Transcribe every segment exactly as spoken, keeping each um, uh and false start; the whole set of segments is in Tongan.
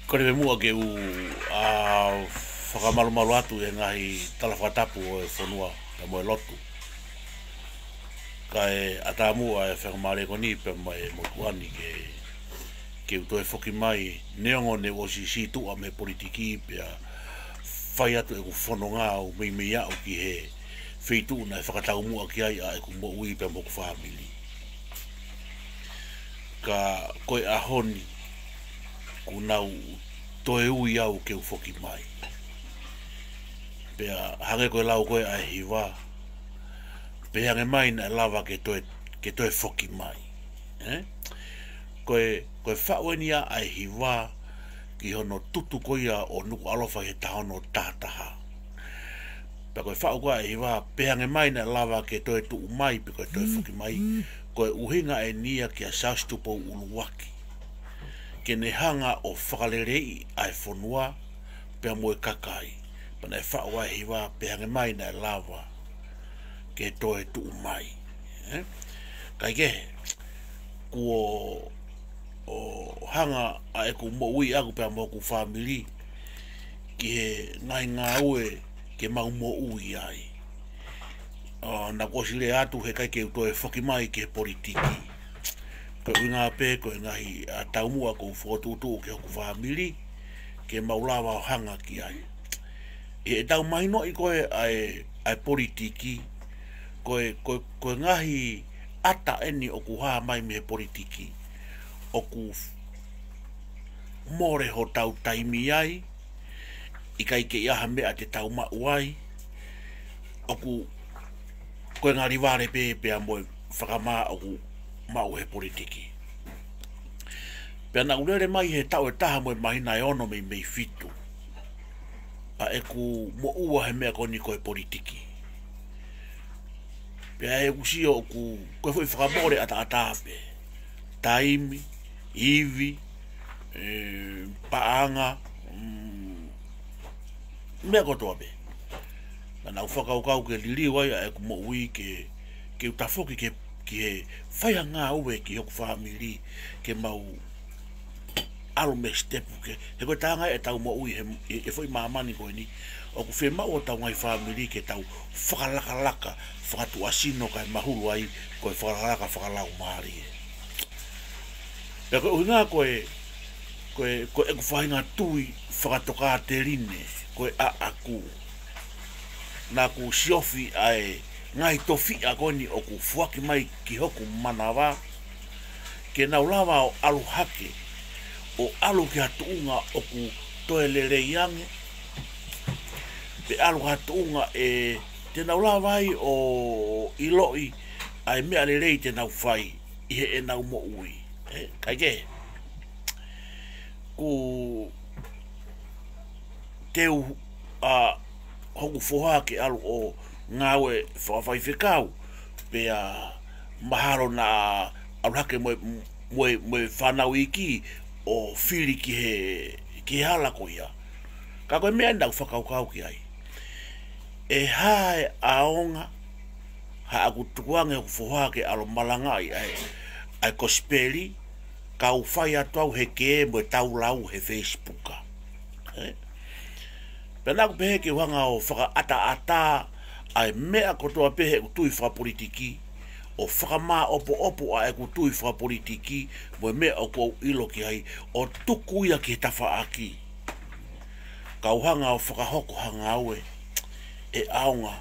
Kole muʻa ke u, ā, fakamalumalu atu e ngaahi tala fakatapu ʻo e fonua pea mo e lotu. Kae ʻatā muʻa e faingamālie ko eni pea mo e motuʻa ni ke, ke u toe foki mai, neongo ne u ʻosi sītuʻa mei he politiki pea fai atu ʻeku fononga ʻo meimei aʻu ki he feituʻu naʻe fakataumuʻa ki ai ʻa ʻeku moʻui pea mo hoku fāmili. Ka ko e ʻaho ni, kuo nau toe ui au ke u foki mai. Pea hangē ko e lau ko ē ʻa e hiva, pehē ange mai naʻe lava ke toe, ke toe foki mai. Ē? Ko e, ko e faʻu eni ia ʻa e hiva ki hono tutu ko ia ʻo Nukuʻalofa he taha ono taha taha. Pea ko e faʻu ko ē ʻa e hiva, pehē ange mai naʻe lava ke toe tuʻu mai, pe ko e toe foki mai, ko e ʻuhinga eni ia kia Siaosi Tupou ʻUluaki, ke ne hanga ʻo fakaleleiʻi ʻa e fonua pea mo e kakai. Pea naʻe faʻu ʻa e hiva, pehē ange mai naʻe lava ke toe tuʻu mai. Ē? Kae kehe, kuo, ʻo hanga ʻa ʻeku moʻui ʻaku pea mo hoku fāmili ki he ngaahi ngāue ke mau moʻui ai. ʻO, naʻá ku ʻosi lea atu he ʻikai ke u toe foki mai ki he politiki. Ko e ʻuhinga pē ko e ngaahi, ā, taumuʻa kuo u fokotuʻutuʻu ki hoku fāmili ke mau lava ʻo hanga ki ai. ʻI heʻetau mahinoʻi ko ē ʻa e, ʻa e politiki, ko e, ko e, ko e ngaahi ʻata eni ʻoku hā mai mei he politiki. ʻOku f-, mole hotau taimi ai, ʻikai ke ʻi ai ha meʻa te tau maʻu ai, ʻoku ko e ngali vale pē pea mo e fakamā ʻoku maʻu he politiki. Pea naʻá ku lele mai he taʻu ʻe taha mo e māhina ʻe ono meimei fitu ʻa ʻeku moʻua he meʻa ko eni ko e politiki. Pea ʻoku ou sio ʻoku, ko e foʻi fakamole ʻataʻatā pē. Taimi, ivi, ē, paʻanga, mm, meʻa kotoa pē. Naʻá ku fakakaukau ke liliu ai ʻa ʻeku moʻui ke, ke u tafoki ke, ke fai ha ngāue ki hoku fāmili ke mau ʻalu mei he step ke, he ko e taha ia ʻetau moʻui he, he, he foʻi māmani ko eni, ʻoku fiemaʻu hotau ngaahi fāmili ke tau fakalakalaka, fakatuʻasino kae mahulu ai, ko e fakalakalaka fakalaumālie. Pea ko e ʻuhinga ko e, ko e, ko ʻeku faʻahinga tui fakatokāteline, ko e ʻaʻaku. Naʻá ku siofi ʻa e ngaahi tofiʻa ko eni ʻoku foaki mai ki hoku manava, ke nau lava ʻo ʻalu hake, ʻo ʻalu ki ha tuʻunga ʻoku toe lelei ange, pe ʻalu ki ha tuʻunga ē te nau lava ai ʻo ʻiloʻi ʻa e meʻa lelei te nau fai ʻi heʻenau moʻui. Ē, kae kehe, kuo teu ʻa hoku foha ke ʻalu ʻo ngāue fakafaifekau, pea mahalo naʻa ʻalu hake mo e, mo e, mo e fānau iiki ʻo fili ki he, ki he hala ko ia. Ka ko e meʻa naʻá ku fakakaukau ki ai. ʻE hā e ʻaonga haʻaku tukuange hoku foha ke ʻalu malangaʻi ʻa e, ʻa e kosipeli, kau fai atu au he kē mo e taulau he Facebook. Ē? Pea naʻá ku pehē ke u hanga ʻo fakaʻataʻatā ʻa e meʻa kotoa pē heʻeku tui fakapolitiki, ʻo fakamāʻopoʻopo ʻa ʻeku tui fakapolitiki, mo e meʻa ʻoku ou ʻilo ki ai, ʻo tuku ia ki he tafaʻaki. Kau hanga ʻo fakahoko ha ngāue ʻe ʻaonga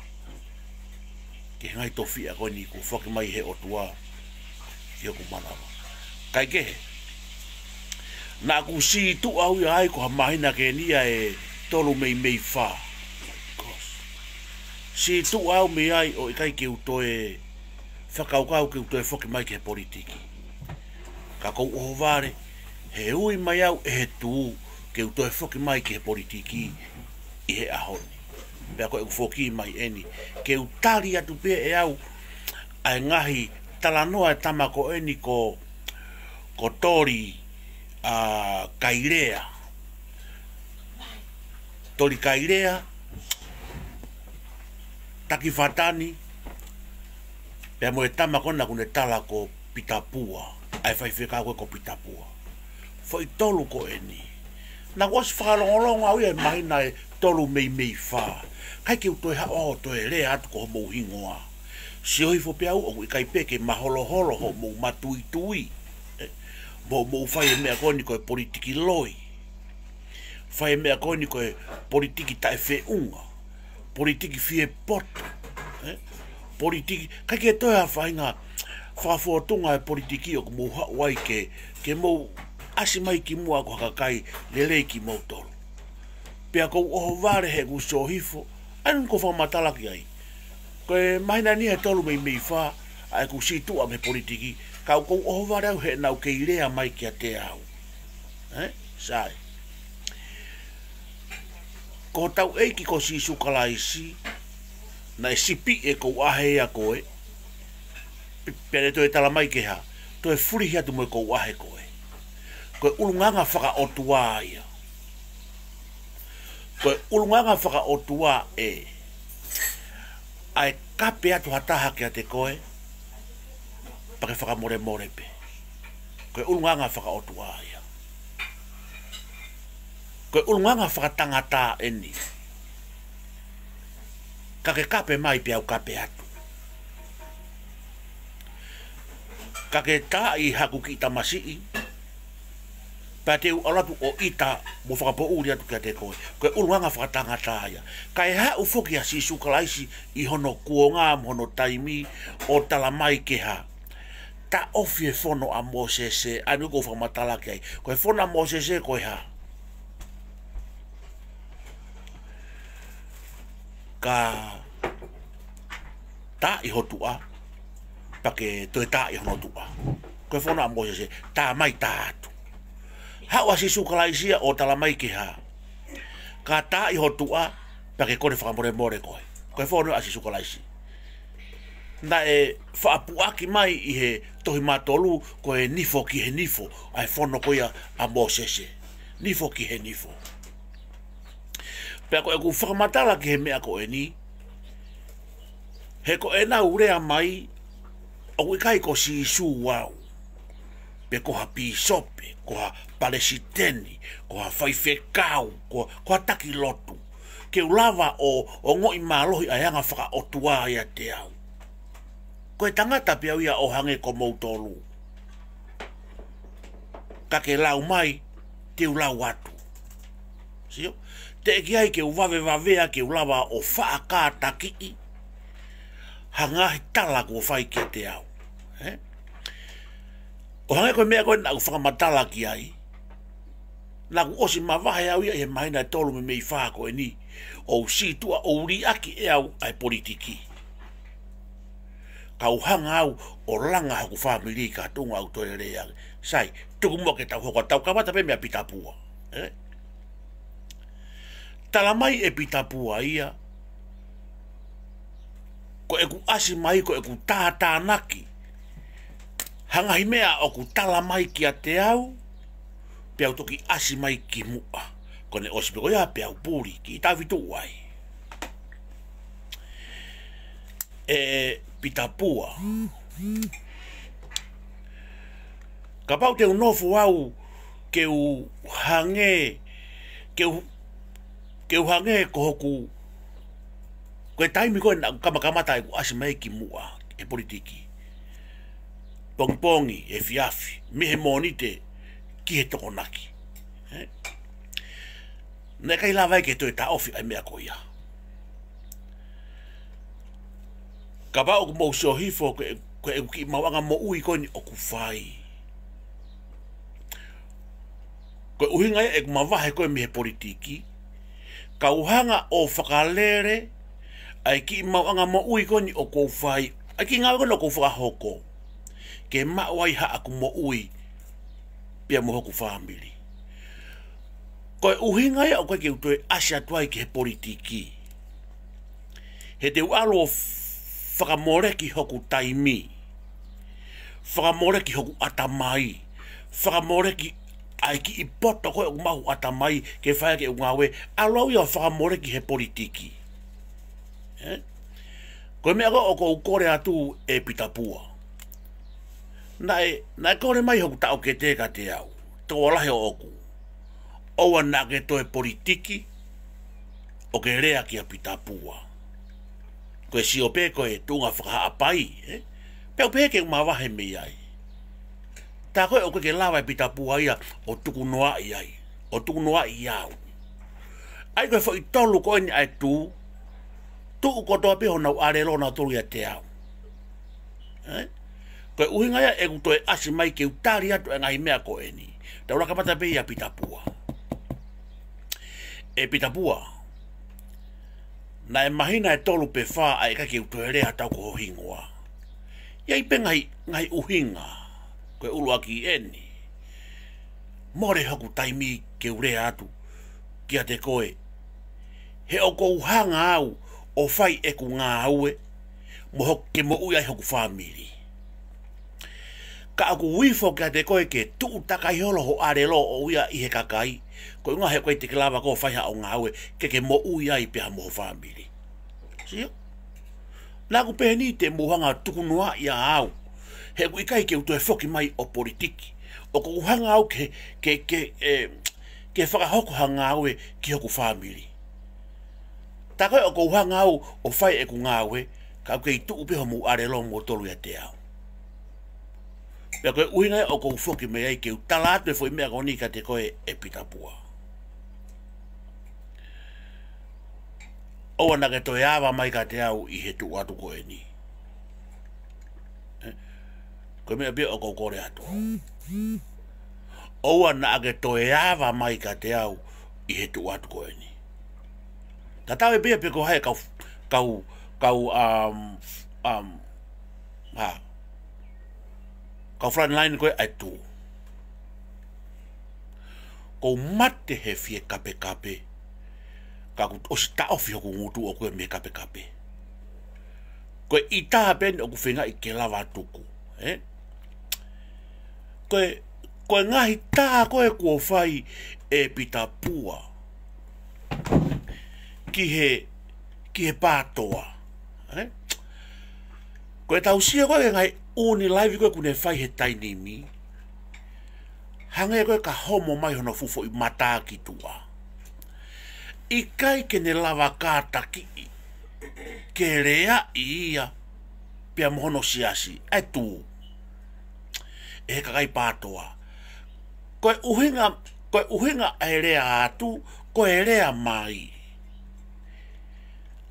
ki he ngaahi tofiʻa ko eni kuo foaki mai he ʻOtua ki hoku manava. Kae kehe, naʻá ku sītuʻa au ia ai ko ha māhina ko eni ia ʻe tolu meimei fā. Sītuʻa au mei ai ʻo ʻikai ke u toe fakakaukau ke u toe foki mai ki he politiki. Ka ʻoku ou ʻohovale, he ui mai au ʻe he tuʻu ke u toe foki mai ki he politiki ʻi he ʻaho ni. Pea ko ʻeku foki mai eni, ke u tali atu pē ʻe au ʻa e ngaahi talanoa e tama ko eni ko, ko Toli, ā, Kailea. Toli Kailea, Taki Fatani, pea mo e tama ko ena ʻokú ne tala ko Pita Pua, ʻa e faifekau ko ē ko Pita Pua. Foʻi tolu ko eni, Naʻá ku ʻosi fakalongolongo au ia he māhina ʻe tolu mei mei fā. ʻIkai ke u toe haʻu ʻo toe lea atu ko hoʻomou hingoa. Siʻi Hifo pē au ʻoku ʻikai pē ke maholoholo hoʻomou matuitui. ʻE, mo, mou fai e meʻa ko eni ko e politiki loi. Fai e meʻa ko eni ko e politiki taʻefeʻunga. Politiki fiepoto. ʻE, politiki, ʻikai ke toe ʻi ai ha faʻahinga fakafōtunga e politiki ʻoku mou haʻu ai ke, ke mou ʻasi mai ki muʻa ko ha kakai lelei kimoutolu. Pea ʻoku ou ʻohovale heʻeku sio hifo, ʻa eni ʻoku ou fakamatala ki ai. Ko e māhina ni ʻe tolu mei mei fā, ʻa ʻeku situʻa mei he politiki, ka ʻoku ou ʻohovale au he naʻá ku kei lea mai kiate au. ʻE? Sai. Ko hotau ʻEiki ko Sīsū Kalaisi, naʻe sipi e ʻoku ou ʻahe ia koe, pe-, pea ne toe tala mai ke hā, toe fulihi atu mo e ʻoku ou ʻahe koe. Ko e ʻulungaanga fakaʻotua ia. Ko e ʻulungaanga fakaʻotua ē, ʻa e kape atu ha taha kiate koe, pea ke fakamolemole pē. Ko e ʻulungaanga fakaʻotua ia. Ko e ʻulungaanga fakatangata eni. Ka ke kape mai pea u kape atu. Ka ke taaʻi haʻaku kiʻi tamasiʻi, pea te u ʻalu atu ʻo ʻita mo fakapoʻuli atu kiate koe. Ko e ʻulungaanga fakatangata ia. Kae haʻu foki ʻa Sīsū Kalaisi ʻi hono kuonga mo hono taimi ʻo tala mai ke hā, taʻofi e fono ʻa Mōsese, ʻa eni ʻoku ou fakamatala ki ai. Ko e fono ʻa Mōsese ko e hā? Ka taaʻi ho tuʻa, pea ke toe taaʻi hono tuʻa. Ko e fono ʻa Mōsese, tā mai tā atu. Haʻu ʻa Sīsū Kalaisi ia ʻo tala mai ke hā, ka taaʻi ho tuʻa, pea ke kole fakamolemole koe. Ko e fono ʻa Sīsū Kalaisi. Naʻe faʻa puʻaki mai ʻi he tohi Mātolu, ko e nifo ki he nifo, ʻa e fono ko ia ʻa Mōsese. Nifo ki he nifo. Pea ko ʻeku fakamatala ki he meʻa ko eni, he ko ʻenau lea mai, ʻoku ʻikai ko Sīsū au, pe ko ha pīsope, ko ha palesiteni, ko ha faifekau, ko, ko ha taki lotu, ke u lava ʻo, ʻo ongoʻi mālohi ʻa e anga fakaʻotua ʻiate au. Ko e tangata pē au ia ʻo hangē ko moutolu. Ka ke lau mai, te u lau atu. Sio? Teʻeki ai ke u vavevavea ke u lava ʻo faʻa kātakiʻi ha ngaahi tala kuo fai kiate au. ʻE? ʻO hangē ko e meʻa ko ē naʻá ku fakamatala ki ai, naʻá ku ʻosi mavahe au ia ʻi he māhina ʻe tolu mei mei fā ko eni, ʻo u situʻa ʻo u liʻaki ʻe au ʻa e politiki. Ka u hanga au ʻo langa hoku fāmili ka tuʻunga ʻo u toe lele ange. Sai, tuku muʻa ke tau hoko, tau kamata pē meia Pita Pua. ʻE? Tala mai ʻe Pita Pua ia, ko ʻeku ʻasi mai, ko ʻeku tātānaki ha ngaahi meʻa ʻoku tala mai kiate au, pea u toki ʻasi mai ki muʻa. Ko ʻene ʻosi pē ko ia, pea u puli, kiʻi tavi tuʻu ai. ʻE Pita Pua, kapau te u nofo au ke u hangē, ke u, ke u hangē ko hoku, ko e taimi ko ē naʻá ku kamakamata ʻeku ʻasi mai ki muʻa he politiki. Pongipongi, efiafi, mei he Mōnite ki he Tokonaki. ʻE? Naʻe ʻikai lava ai ke toe taʻofi ʻa e meʻa ko ia. Kapau ʻoku mou sio hifo ko e, ko ʻeku kiʻi maʻuʻanga moʻui ko eni ʻoku fai. Ko e ʻuhinga ia ʻeku mavahe ko ē mei he politiki, ka u hanga ʻo fakalele ʻa e kiʻi maʻuʻanga moʻui ko eni ʻoku ou fai, ʻa e kiʻi ngāue ko eni ʻoku ou fakahoko, ke maʻu ai haʻaku moʻui pea mo hoku fāmili. Ko e ʻuhinga ia ʻoku ʻikai ke u toe ʻasi atu ai ki he politiki. He te u ʻalu ʻo fakamoleki hoku taimi, fakamoleki hoku ʻatamai, fakamoleki ʻa e kiʻi poto ko ē ʻoku maʻu ʻatamai ke fai ʻaki ʻeku ngāue, ʻalu au ia ʻo fakamoleki he politiki. ʻE? Ko e meʻa ko ē ʻoku ou kole atu ʻe Pita Pua. Naʻe, naʻe kole mai hoku taʻokete kiate au, tokolahi ʻoʻoku. ʻOua naʻa ke toe politiki ʻo ke lea kia Pita Pua. Ko e sio pē ko e tuʻunga fakahaʻapai, ē? Pea u pehē ke u mavahe mei ai. Tā ko ē ʻoku ʻikai ke lava ʻe Pita Pua ia ʻo tukunoaʻi ai, ʻo tukunoaʻi au. ʻAi ko e foʻi tolu ko eni ʻa e tū, tuʻu kotoa pē honau ʻalelo nautolu ʻiate au. Ē? Ko e ʻuhinga ia ʻeku toe ʻasi mai ke u tali atu e ngaahi meʻa ko eni. Tau laka mata pē ia Pita Pua. ʻE Pita Pua, naʻe māhina ʻe tolu pe fā ʻa e ʻikai ke u toe lea atu au ki ho hingoa. ʻI ai pē ngaahi, ngaahi ʻuhinga, ko e ʻuluaki eni. Mole hoku taimi ke u lea atu kiate koe, he ʻoku ou hanga au ʻo fai ʻeku ngāue mo hoku, ke moʻui ai hoku fāmili. Ka ʻoku ou ifo kiate koe ke tuʻu takai holo ho ʻalelo ʻoʻou ia ʻi he kakai, ko e ʻuhinga he ʻoku ʻikai te ke lava koe ʻo fai haʻo ngāue ke ke moʻui ai pea mo ho fāmili. Sio? Naʻa ku pehē ni te mou hanga ʻo tukunoaʻi au, he ʻoku ʻikai ke u toe foki mai ʻo politiki. ʻOku ou hanga au ke, ke, ke, ē, ke fakahoko ha ngāue ki hoku fāmili. Tā ko ē ʻoku ou hanga au ʻo fai ʻeku ngāue, ka ʻoku kei tuʻu pē homou ʻalelo moutolu ʻiate au. Pea ko e ʻuhinga ia ʻoku ou foki mei ai ke u tala atu e foʻi meʻa ko eni kiate koe ʻe Pita Pua. ʻOua naʻa ke toe ava mai kiate au ʻi he tuʻu atu ko eni. Ē? Ko e meʻa pē ia ʻoku ou kole atu. ʻOua naʻa ke toe ava mai kiate au ʻi he tuʻu atu ko eni. Tatau ai pē ia pe ko hai e kau, kau, kau, um, um, ha, kau frontline ko ē ʻa e tū. Kou mate he fie kapekape, ka kuo ʻosi taʻofi hoku ngutu ʻoʻoku ia mei he kapekape. Ko e ʻita pē eni ʻoku feingaʻi ke lava tuku, ē? Ko e, ko e ngaahi tā ko ē kuo fai ʻe Pita Pua ki he, ki he PATOA, ē? Ko e tau sio ko ē ki he ngaahi ʻū live ko ē kuo ne fai he taimi ni, hangē ko ē ka homo mai hono fuʻu foʻi mata ki tuʻa. ʻIkai ke ne lava kātakiʻi ke leaʻi ia pea mo hono siasi, ʻa e tū, ʻe he kakai PATOA. Ko e ʻuhinga, ko e ʻuhinga ʻa e lea atu, ko e lea mai.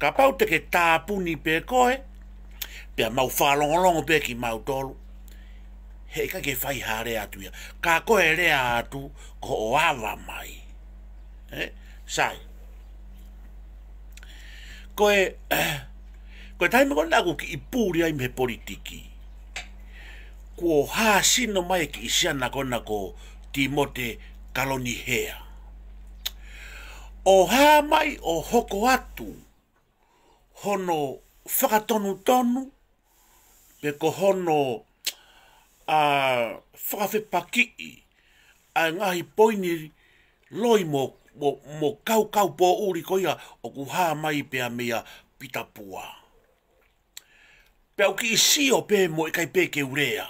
Kapau te ke tāpuni pē koe, pea mau fakalongolongo pē kimautolu, he ʻikai ke fai ha lea atu ia. Ka ko e lea atu, ko hoʻo ava mai. Ē? Sai. Ko e, ko e taimi ko ē naʻa ku kiʻi puli ai mei he politiki, kuo hāsino mai e kiʻi siana ko ena ko Timote Kalonihea. ʻO hā mai ʻo hoko atu hono fakatonutonu, pe ko hono, ā, fakafepakiʻi ʻa e ngaahi poini loi mo, mo, mo kaukau poʻuli ko ia ʻoku hā mai pea meia Pita Pua. Pea u kiʻi sio pē mo ʻikai pē ke u lea.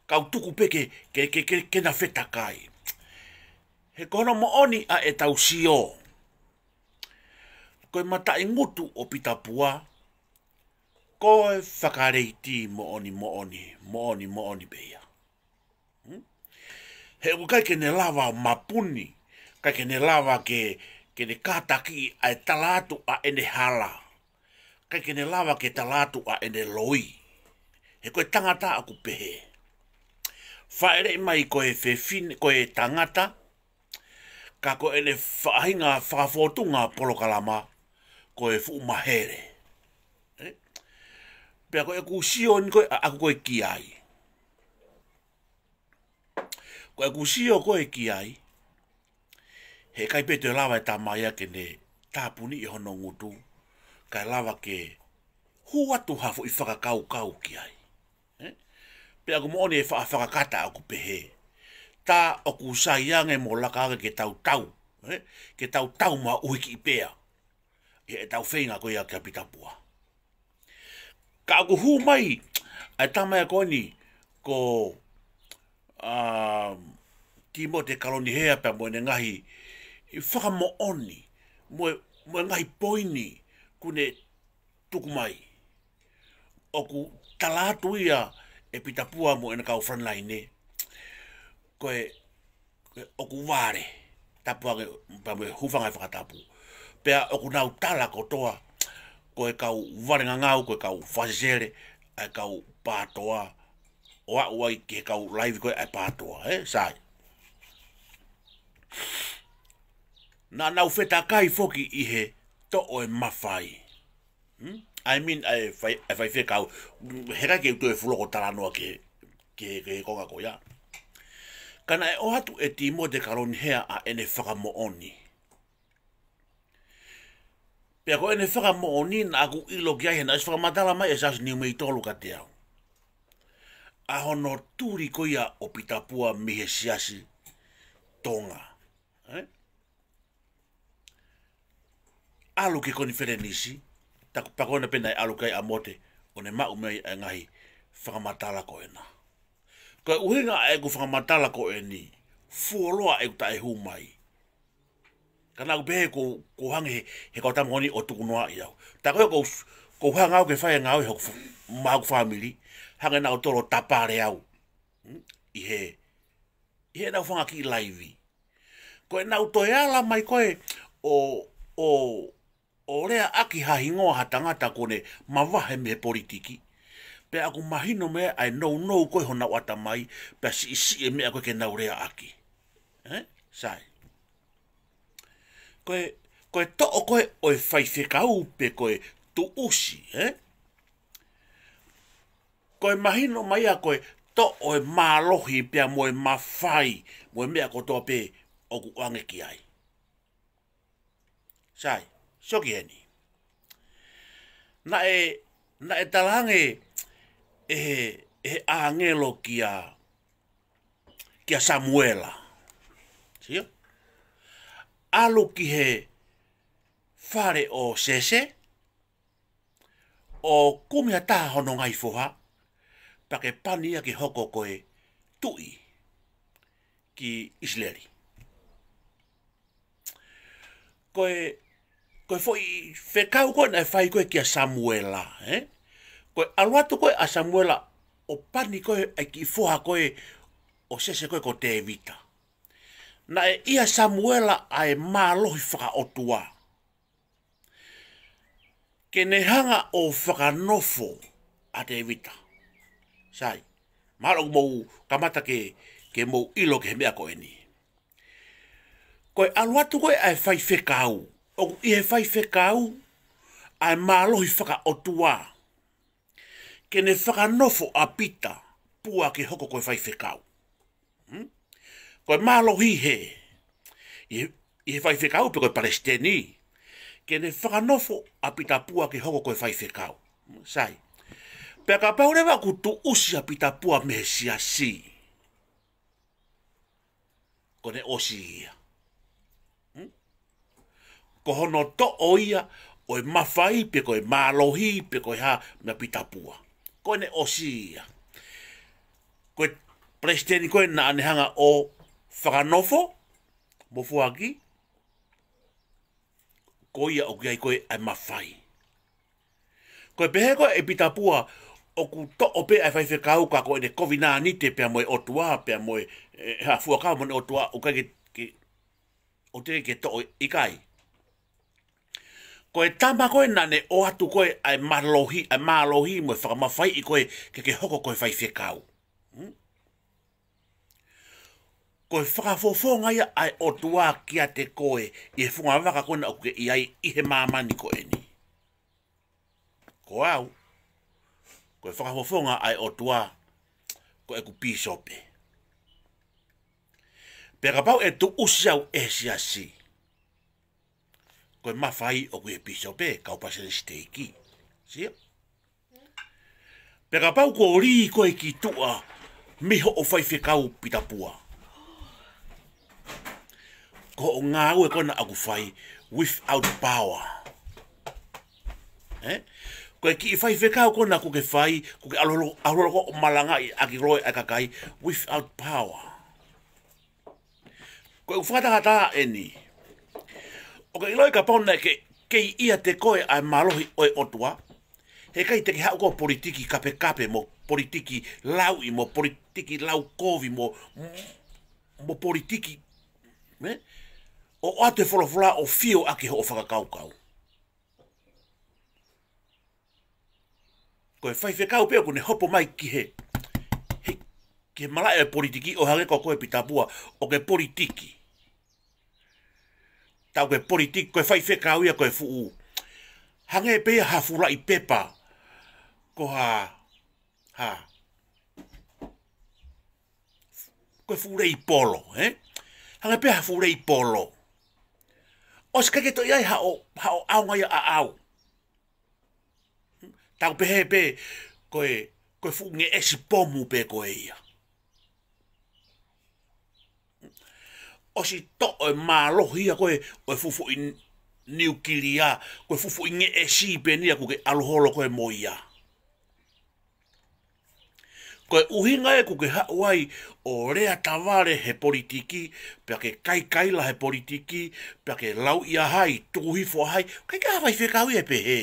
Kau tuku pē ke, ke, ke, ke, ke na fetakai. He ko hono moʻoni ʻa e tau sio, ko e mataʻingutu ʻo Pita Pua, ko e fakaleiti moʻoni, moʻoni, moʻoni, moʻoni pē ia. Hmm? He ʻoku ʻikai ke ne lava ʻo mapuni, ʻikai ke ne lava ke, ke ne kātakiʻi ʻa e tala atu ʻa ʻene hala. ʻIkai ke ne lava ke tala atu ʻa ʻene loi. He ko e tangata ʻoku pehē. Fāʻeleʻi mai ko e fefine, ko e tangata, ka ko ʻene faʻahinga fakafōtunga polokalama, ko e fuʻu mahele. Ē? Pea ko ʻeku sio ni ko ē ʻaʻaku ko ē ki ai. Ko ʻeku sio ko ē ki ai, he ʻikai pē toe lava e tama ia ke ne tāpuniʻi hono ngutu, kae lava ke hū atu ha foʻi fakakaukau ki ai. Ē? Pea ʻoku moʻoni e faʻa fakakata ʻoku pehē. Tā ʻoku sai ange mo laka ange ke tau tau. Ē? Ke tau tau maʻuhi kiʻi pea. ʻI heʻetau feinga ko ia kia Pita Pua. Ka ʻoku hū mai ʻa e tama ia ko eni ko, ā, Timote Kalonihea pea mo ʻene ngaahi ʻi fakamoʻoni mo e, mo e ngaahi poini kuo ne tuku mai. ʻOku tala atu ia ʻe Pita Pua mo ʻene kau frontline, ko e, ko e ʻoku vale, tapu ange pea mo e hūfanga he fakatapu. Pea ʻoku nau tala kotoa, ko e kau vale ngangau, ko e kau fakasesele, ʻa e kau pātoa, ʻo aʻu ai ki he kau laivi ko ē ʻa e pātoa, ē, sai. Naʻa nau fetakai foki ʻi he toʻo e mafai. Hmm? I mean, ʻa e fai, ʻa e faifekau. He ʻikai ke u toe fuʻu loko talanoa ki he, ki he, ki he konga ko ia. Ka naʻe ʻoatu ʻe Tīmote Kalonihea ʻa ʻene fakamoʻoni. Pea ko ʻene fakamoʻoni naʻa ku ʻilo ki ai he naʻe ʻosi fakamatala mai ʻe Siaosi Niumeitolu kiate au ʻa hono tuli ko ia ʻo Pita Pua mei he Siasi Tonga. Ē? ʻAlu ki he konifelenisi, taku pea ko ena pē naʻe ʻalu ki ai ʻa Mote, ʻo ne maʻu mei ai ʻa e ngaahi fakamatala ko ena. Ko e ʻuhinga ʻa ʻeku fakamatala ko eni, fuoloa ʻeku taʻehū mai. Ka naʻa ku pehē ʻoku, ʻoku hangē he, he kau tama ko eni ʻo tukunoaʻi au. Tā ko ē ʻoku, ʻoku hanga au ke fai e ngāue hoku f-, maʻaku fāmili, hangē naʻa ku tolo tapale au. Hmm? ʻI he, ʻi heʻenau fanga kiʻi laivi. Ko ʻenau toe ala mai ko ē ʻo, ʻo, ʻo leaʻaki ha hingoa ha tangata kuo ne mavahe mei he politiki. Pea ʻoku mahino mei ai ʻa e nounou ko ē honau ʻatamai, pea siʻisiʻi e meʻa ko ē ke nau leaʻaki. Ē? Sai. Ko e, ko e toʻo ko ē ʻo e faifekau pe ko e tuʻusi, ē? Ko e mahino mai ia ko e toʻo e mālohi pea mo e mafai, mo e meʻa kotoa pē ʻoku ʻoange ki ai. Sai, sio ki heni. Naʻe, naʻe talaange ʻe he, ʻe he ʻāngelo kia, kia Samuela. Sio? ʻAlu ki he fale ʻo Sese, ʻo kumi ha taha hono ngaahi foha, pea ke pani ia ke hoko ko e tuʻi ki ʻIsileli. Ko e, ko e foʻi fekau ko ē naʻe fai ko ē kia Samuela, ē? Ko e ʻalu atu ko ē ʻa Samuela ʻo pani ko ē ʻa e kiʻi foha ko ē ʻo Sese ko ē ko Tēvita. Naʻe ʻia Samuela ʻa e mālohi fakaʻotua ke ne hanga ʻo fakanofo ʻa Tēvita. Sai, mahalo ʻoku mou kamata ke, ke mou ʻilo ki he meʻa ko eni. Ko e ʻalu atu ko ē ʻa e faifekau, ʻoku ʻi he faifekau ʻa e mālohi fakaʻotua ke ne fakanofo ʻa Pita Pua ke hoko ko e faifekau. Hmm? Ko e mālohi he, ʻi he, ʻi he faifekau pe ko e palesiteni, ke ne fakanofo ʻa Pita Pua ke hoko ko e faifekau. Sai. Pea kapau leva ʻoku tuʻusi ʻa Pita Pua mei he siasi, ko ʻene ʻosi ia. Hmm? Ko hono toʻo ia ʻo e mafai pe ko e mālohi pe ko e hā meia Pita Pua, ko ʻene ʻosi ia. Ko e palesiteni ko ē naʻa ne hanga ʻo fakanofo mo foaki, ko ia ʻoku ʻi ai ko ē ʻa e mafai. Ko e pehē ko ē ʻe Pita Pua ʻoku toʻo pē ʻa e faifekau ka ko ʻene kovinānite pea mo e ʻOtua, pea mo e, e, ha fuakava mo ʻene ʻOtua, ʻoku ʻikai ke, ke, ʻoku teʻeki ke toʻo, ʻikai. Ko e tama ko ē naʻa ne ʻoatu ko ē ʻa e mālohi, ʻa e mālohi mo e fakamafaiʻi ko ē ke ke hoko ko e faifekau. Hmm? Ko e fakafofonga ia ʻa e ʻOtua kiate koe ʻi he funga vaka ko ena ʻoku ke ʻi ai ʻi he māmani ko eni. Ko au, ko e fakafofonga ʻa e ʻOtua ko ʻeku pīsope. Pea kapau ʻe tuʻusi au ʻe he siasi, ko e mafai ʻoku ʻi he pīsope, kau palesiteni siteiki. Sio? Pea kapau kuo lī koe ki tuʻa mei hoʻo faifekau Pita Pua, ko hoʻo ngāue ko ena ʻoku fai without power. Ē? Ko e kiʻi faifekau ko ena ʻoku ke fai, ʻoku ke ʻalu holo, ʻalu holo ʻo malangaʻi ʻaki loe ʻa e kakai without power. Ko e fakatahataha eni. ʻoku ke ʻiloʻi kapau naʻe ke, kei ʻiate koe ʻa e mālohi ʻo e ʻOtua, heʻikai te ke haʻu koe ʻo politiki kapekape mo politiki lauʻi mo politiki laukovi mo, mo politiki, ne? ʻO ʻoatu e folofola ʻo fio ʻaki hoʻo fakakaukau. Ko e faifekau pē ʻoku ne hopo mai ki he, he, ki he malaʻe ʻo e politiki ʻo hangē ko koe Pita Pua ʻoku ke politiki. Tau ke politiki, ko e faifekau ia ko e fuʻu. Hangē pē ia ha fuʻu laʻi pepa. Ko ha, ha. Ko e fuʻu lei polo, ē? Hangē pē ha fuʻu lei polo. ʻOsi ʻikai ke toe ʻi ai haʻo, haʻo ʻaonga ia ʻaʻau. Tau pehē pē, ko e, ko e fuʻu ngeʻesi pomu pē ko ia. ʻOsi toʻo e mālohi ia ko e, ʻo e fuʻu foʻi niukilia, ko e fuʻu foʻi ngeʻesi pē eni ia ʻoku ke ʻalu holo koe mo ia. Ko e ʻuhinga ē ʻoku ke haʻu ai ʻo lea tavale he politiki, pea ke kaikaila he politiki, pea ke lauʻi ʻa hai, tuku hifo ʻa hai, ʻikai ke ha faifekau ia ʻe pehē.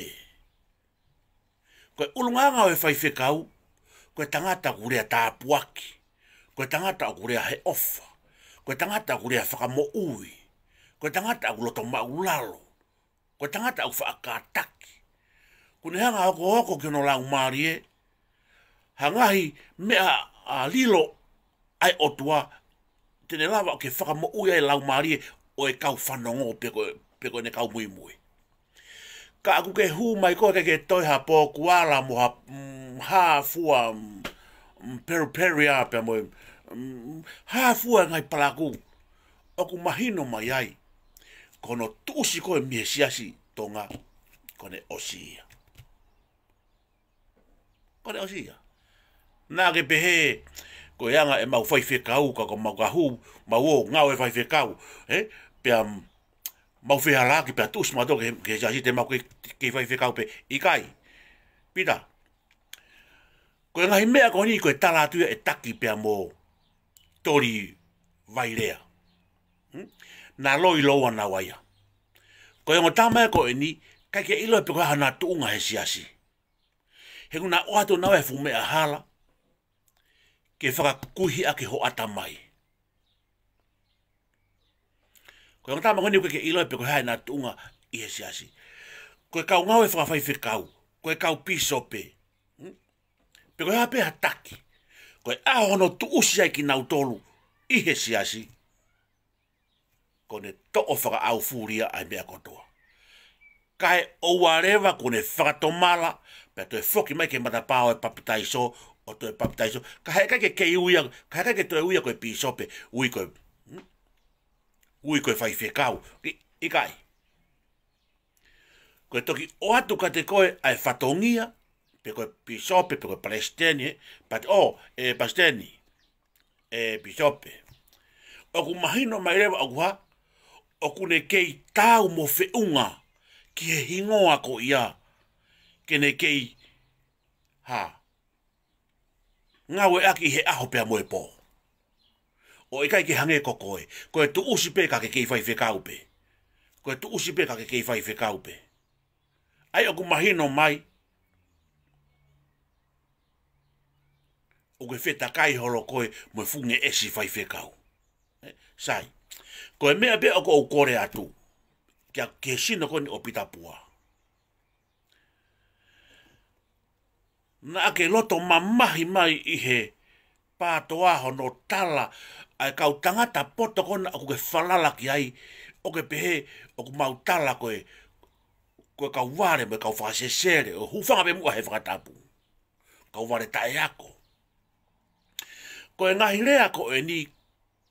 Ko e ʻulungaanga ʻo e faifekau, ko e tangata ʻoku lea tāpuaki, ko e tangata ʻoku lea he ʻofa, ko e tangata ʻoku lea fakamoʻui, ko e tangata ʻoku loto maʻulalo, ko e tangata ʻoku faʻa kātaki. ʻOku ne hanga ʻo hokohoko ki hono laumālie ha ngaahi meʻa ʻa e lilo ʻa e ʻOtua, te ne lava ʻo ke fakamoʻui ʻa e laumālie ʻo e kau fanongo pe ko, pe ko ʻene kau muimui. Ka ʻoku ke hū mai koe ʻikai ke toe ha pōkuala mo ha, mm, ha fua, mm, mm, peruperia pea mo e, mm, ha fua e ngaahi palakū. ʻOku mahino mai ai ko hono tuʻusi koe mei he siasi Tonga, ko ʻene ʻosi ia. Ko ʻene ʻosi ia. Naʻa ke pehē, ko e anga ʻemau faifekau, ka ko mau ka hū, mau ō ngāue faifekau, ē? Pea mau fehālaaki, pea tuʻusi mautolu ki he, ki he siasi te mau kei, kei faifekau pē, ʻikai. Pita. Ko e ngaahi meʻa ko eni ko e tala atu ia ʻe Taki pea mo Toli Vailea. Hmm? Naʻa loi loua naua ia. Ko e ongo tama ē ko eni, ʻikai ke ʻilo pe ko e hā hona tuʻunga he siasi. He ʻoku na ʻoatu naua e fuʻu meʻa hala, ke fakakuihi ʻaki ho ʻatamai. Ko e ongo tama ko eni ʻoku ʻikai ke ʻilo pe ko e hā ʻena tuʻunga ʻi he siasi. Ko e kau ngāue fakafaifekau, ko e kau pīsope. Hmm? Pe ko e hā pē ha taki. Ko e ʻaho hono tuʻusi ai kinautolu ʻi he siasi, ko ʻene toʻo fakaʻaufulia ʻa e meʻa kotoa. Kae ʻoua leva kuo ne fakatomala, pea toe foki mai ki he matapā ʻo e papitaiso, ʻo toe papitaiso. Ka heʻikai ke kei ui ia, ka heʻikai ke toe ui ia ko e pīsope, ui ko e, hmm? Ui ko e faifekau. ʻI-, ʻikai. Ko e toki ʻoatu kiate koe ʻa e fatongia, pe ko e pīsope, pe ko e palesiteni, ē? But, ʻo, ʻe palesiteni, ʻe pīsope. ʻOku mahino mai leva ʻoku hā, ʻoku ne kei taau mo feʻunga ki he hingoa ko ia, ke ne kei, hā, ngāueʻaki he ʻaho pea mo e pō. ʻO ʻikai ke hangē ko koe. Ko e tuʻusi pē ka ke kei faifekau pē. Ko e tuʻusi pē ka ke kei faifekau pē. ʻAi ʻoku mahino mai, ʻoku ke fetakai holo koe mo e fuʻu ngeʻesi faifekau. Ē, sai. Ko e meʻa pē ʻoku ou kole atu kia, ki he sino ko eni ʻo Pita Pua. Naʻa ke loto mamahi mai ʻi he PTOA hono tala ʻa e kau tangata poto ko ena ʻoku ke falala ki ai, ʻo ke pehē ʻoku mau tala ko e, ko e kau vale mo e kau fakasesele, ʻo hūfanga pē muʻa he fakatapu. Kau vale taʻeako. Ko e ngaahi lea ko eni,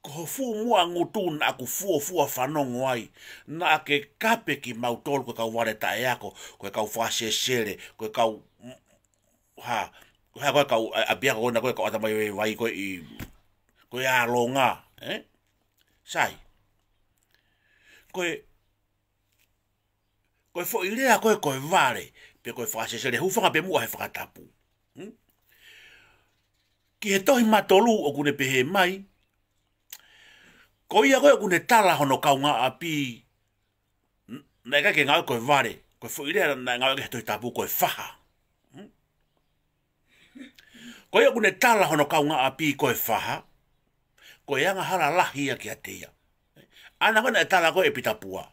ko ho fuʻu muʻa ngutu naʻa ku fuofua fanongo ai, naʻa ke kape kimautolu ko e kau vale taʻeako, ko e kau fakasesele, ko e kau, mm, hā, ko e hā ko e kau, ʻa, ʻapiako ko ena ko e kau ʻatamai vaivai ko e ʻi, ko e ʻalonga, ē? Sai. Ko e, ko e foʻi lea ko e, ko e vale, pe ko e fakasesele, hūfanga pē muʻa he fakatapu. Hmm? Ki he tohi Matolu ʻoku ne pehē mai, ko ia ko ē ʻoku ne tala hono kaungāʻapi, n-, naʻe ʻikai ke ngāueʻaki ko e vale, ko e foʻi lea naʻe ngāueʻaki he Tohi Tapu ko e faha. Hmm? Ko ia ʻoku ne tala hono kaungāʻapi ko e faha, ko e angahala lahi ia kiate ia. ʻA ia ko ē naʻe tala ko ē ʻe Pitapua,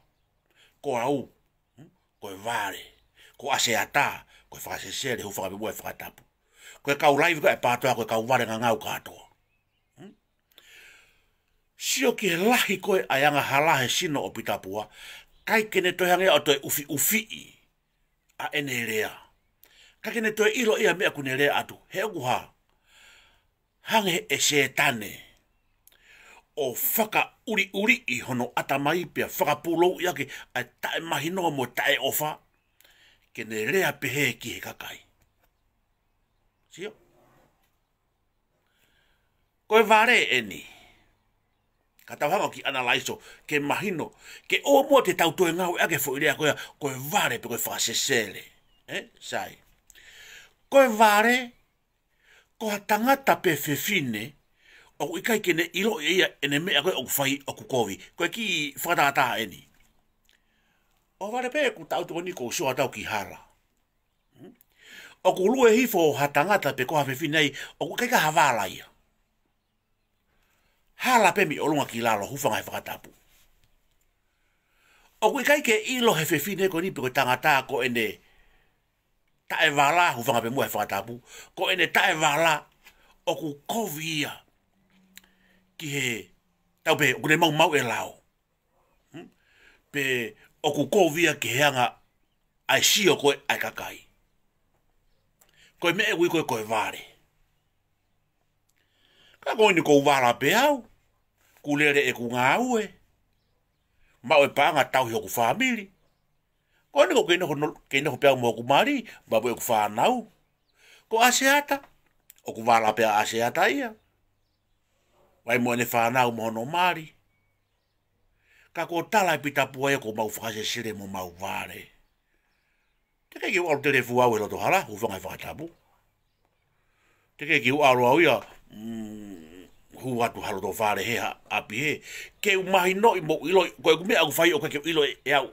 ko au, hmm? Ko e vale, ko ʻAseata, ko e fakasesele, hūfanga pē mo e fakatapu. Ko e kau laivi ko ē ʻa e PATOA, ko e kau vale ngangau kātoa. Hmm? Sio ki he lahi ko ē ʻa e angahala he sino ʻo Pitapua, ʻikai ke ne toe hanga ʻo toe ʻufiʻufiʻi ʻa ʻene lea. ʻIkai ke ne toe ʻilo ia meʻa ʻoku ne lea atu. He ʻoku hā? Hangē ʻe Sētane ʻo fakaʻuliʻuliʻi hono ʻatamai pea fakapulouʻi ʻaki ʻa e taʻemahino mo e taʻeʻofa, ke ne lea pehē ki he kakai. Sio? Ko e vale eni. Ka tau hanga ʻo kiʻi analaiso, ke mahino, ke ʻoua muʻa te tau toe ngāueʻaki e foʻi lea ko ia, ko e vale pe ko e fakasesele. Ē, sai. Ko e vale, ko ha tangata pe fefine, ʻoku ʻikai ke ne ʻilo ʻe ia ʻene meʻa ko ē ʻoku fai ʻoku kovi. Ko e kiʻi fakatātā eni. ʻO vale pē ʻeku tau tokoni ko u sio atu au ki hala. Hmm? ʻOku lue hifo ha tangata pe ko ha fefine ai, ʻoku ʻikai ke ha vala ia. Hala pē mei ʻolunga ki lalo, hūfanga he fakatapu. ʻOku ʻikai ke ʻilo he fefine ko eni pe ko e tangata ko ʻene taʻevala, hūfanga pē mo e fakatapu, ko ʻene taʻevala, ʻoku kovi ia ki he, tau pē, ʻoku ne maumauʻi e lao. Hmm? Pe ʻoku kovi ia ki he anga ʻa e sio ko ē ʻa e kakai. Ko e meʻa ʻoku ui ko ē ko e vale. Ka ko eni ko u vala pē au, kuo lele ʻeku ngāue, maʻu e paʻanga tauhi hoku fāmili. Ko eni ko u kei nofo no-, kei nofo pē au mo hoku mali, maʻu ʻeku fānau. Ko ʻAseata, ʻoku vala pē ʻa ʻAseata ia. Vai mo ʻene fānau mo hono mali. Ka ko e tala ʻe Pitapua ia ko ʻemau fakasesele mo ʻemau vale. Teʻeki ke u ʻalu telefua au he loto hala, hūfanga he fakatapu. Teʻeki ke u ʻalu au ia, mm, hū atu ha loto vale he ha ʻapi hē. Ke u mahinoʻi mo ʻiloʻi, ko ʻeku meʻa ʻoku fai ʻoku ʻikai ke u ʻilo ʻe, ʻe au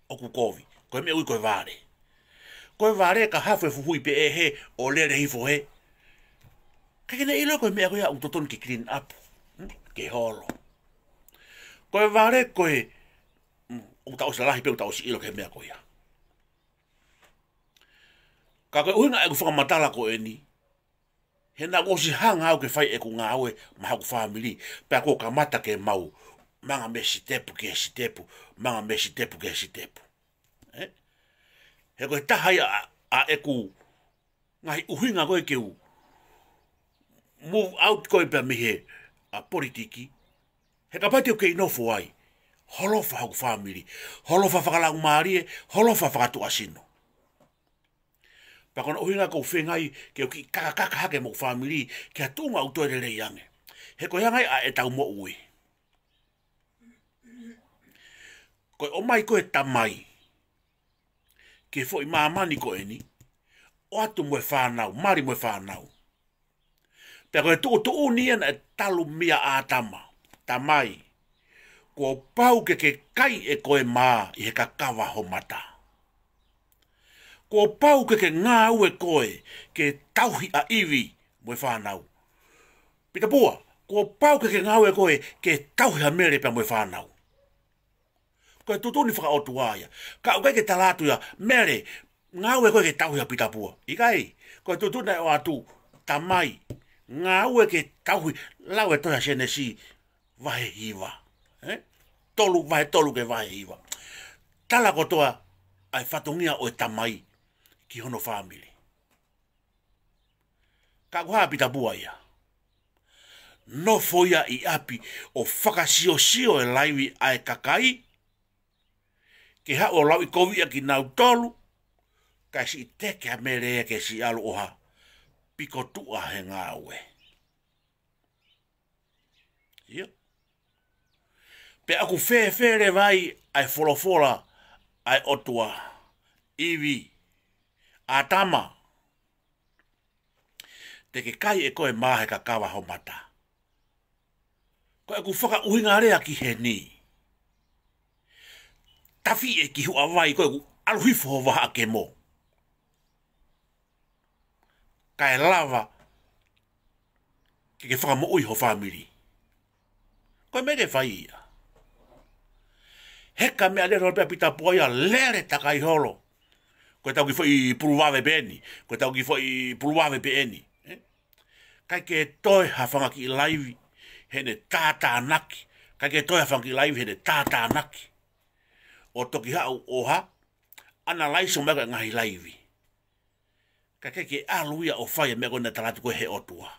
ʻoku kovi. Ko e meʻa ʻoku ui ko e vale. Ko e vale ka hafo e fuhui pē ʻe hē ʻo lele hifo hē. ʻIkai ke ne ʻilo ko e meʻa ko ia ʻoku totonu ke clean up. Hmm? Ke holo. Ko e vale ko e, mm, ʻoku tau ʻosi lalahi pē ʻoku tau ʻosi ʻilo ki he meʻa ko ia. Ka ko e ʻuhinga ʻeku fakamatala ko eni, he naʻá ku ʻosi hanga au ke fai ʻeku ngāue maʻa hoku fāmili, pea kuo kamata ke mau manga mei he sitepu ki he sitepu, manga mei he sitepu ki he sitepu. Ē? He ko e taha ia ʻa, ʻa ʻeku ngaahi ʻuhinga ko ē ke u move out ko ē pea mei he, ʻa, politiki. He kapau te u kei nofo ai, holofa hoku fāmili, holofa fakalaumālie, holofa fakatuʻasino. Pea ko hono ʻuhinga ʻoku ou feinga ai ke u kiʻi kakakaka hake mo hoku fāmili, ki ha tuʻunga ʻoku toe lelei ange. He ko e anga ia ʻa ʻetau moʻui. Ko e ʻomai ko ē ʻa e Tamai ki he foʻi māmani ko eni, ʻoatu mo e fānau, mali mo e fānau. Pea ko e tuʻutuʻuni ia naʻe talu meia ʻĀtama, Tamai, kuo pau ke ke kai ʻe koe mā ʻi he kakava ho mata. Kuo pau ke ke ngāue koe ke tauhi ʻa ʻIvi mo e fānau. Pitapua, kuo pau ke ke ngāue koe ke tauhi ʻa Mele pea mo e fānau. Ko e tuʻutuʻuni fakaʻotua ia. Ka ʻoku ʻikai ke tala atu ia, Mele, ngāue koe ke tauhi ʻa Pitapua. ʻIkai, ko e tuʻutuʻuni naʻe ʻoatu, Tamai, ngāue ke tauhi, lau e tohi ʻa Sēnesi vahe hiva. Ē? Tolu, vahe tolu ki he vahe hiva. Tala kotoa ʻa e fatongia ʻo e tamai ki hono fāmili. Ka ʻoku hā ʻa Pitapua ia. Nofo ia ʻi ʻapi ʻo fakasiosio e laivi ʻa e kakai, ke haʻu ʻo lauʻikoviʻi ʻa kinautolu, kae siʻi teke ʻa Mele ia ke siʻi ʻalu ʻo hā, piko tuʻa he ngāue. Ia. Pea ʻoku fēfē leva ai ʻa e folofola ʻa e ʻOtua, ʻIvi, ʻĀtama, te ke kai ʻe koe mā he kakava ho mata. Ko ʻeku fakaʻuhinga lea ki heni. tafi e kiʻi huʻavai ko ē ʻoku ʻalu hifo ho vahaʻa kemo. Kae lava ke ke fakamoʻui ho fāmili. Ko e meʻa ke fai ia. Heka meʻa lele holo pē ʻa Pita Pua ia, lele takai holo. Ko ʻetau kiʻi foʻi puluvave pē eni. Ko ʻetau kiʻi foʻi puluvave pē eni. Eh? ʻIkai ke toe ha fanga kiʻi laivi heʻene tātānaki. ʻIkai ke toe ha fanga kiʻi laivi heʻene tātānaki. ʻO toki haʻu ʻo ha, analaiso mai ko e ngaahi laivi. Ka ʻikai ke ʻalu ia ʻo fai e meʻa ko ē naʻe tala atu ko ē he ʻOtua.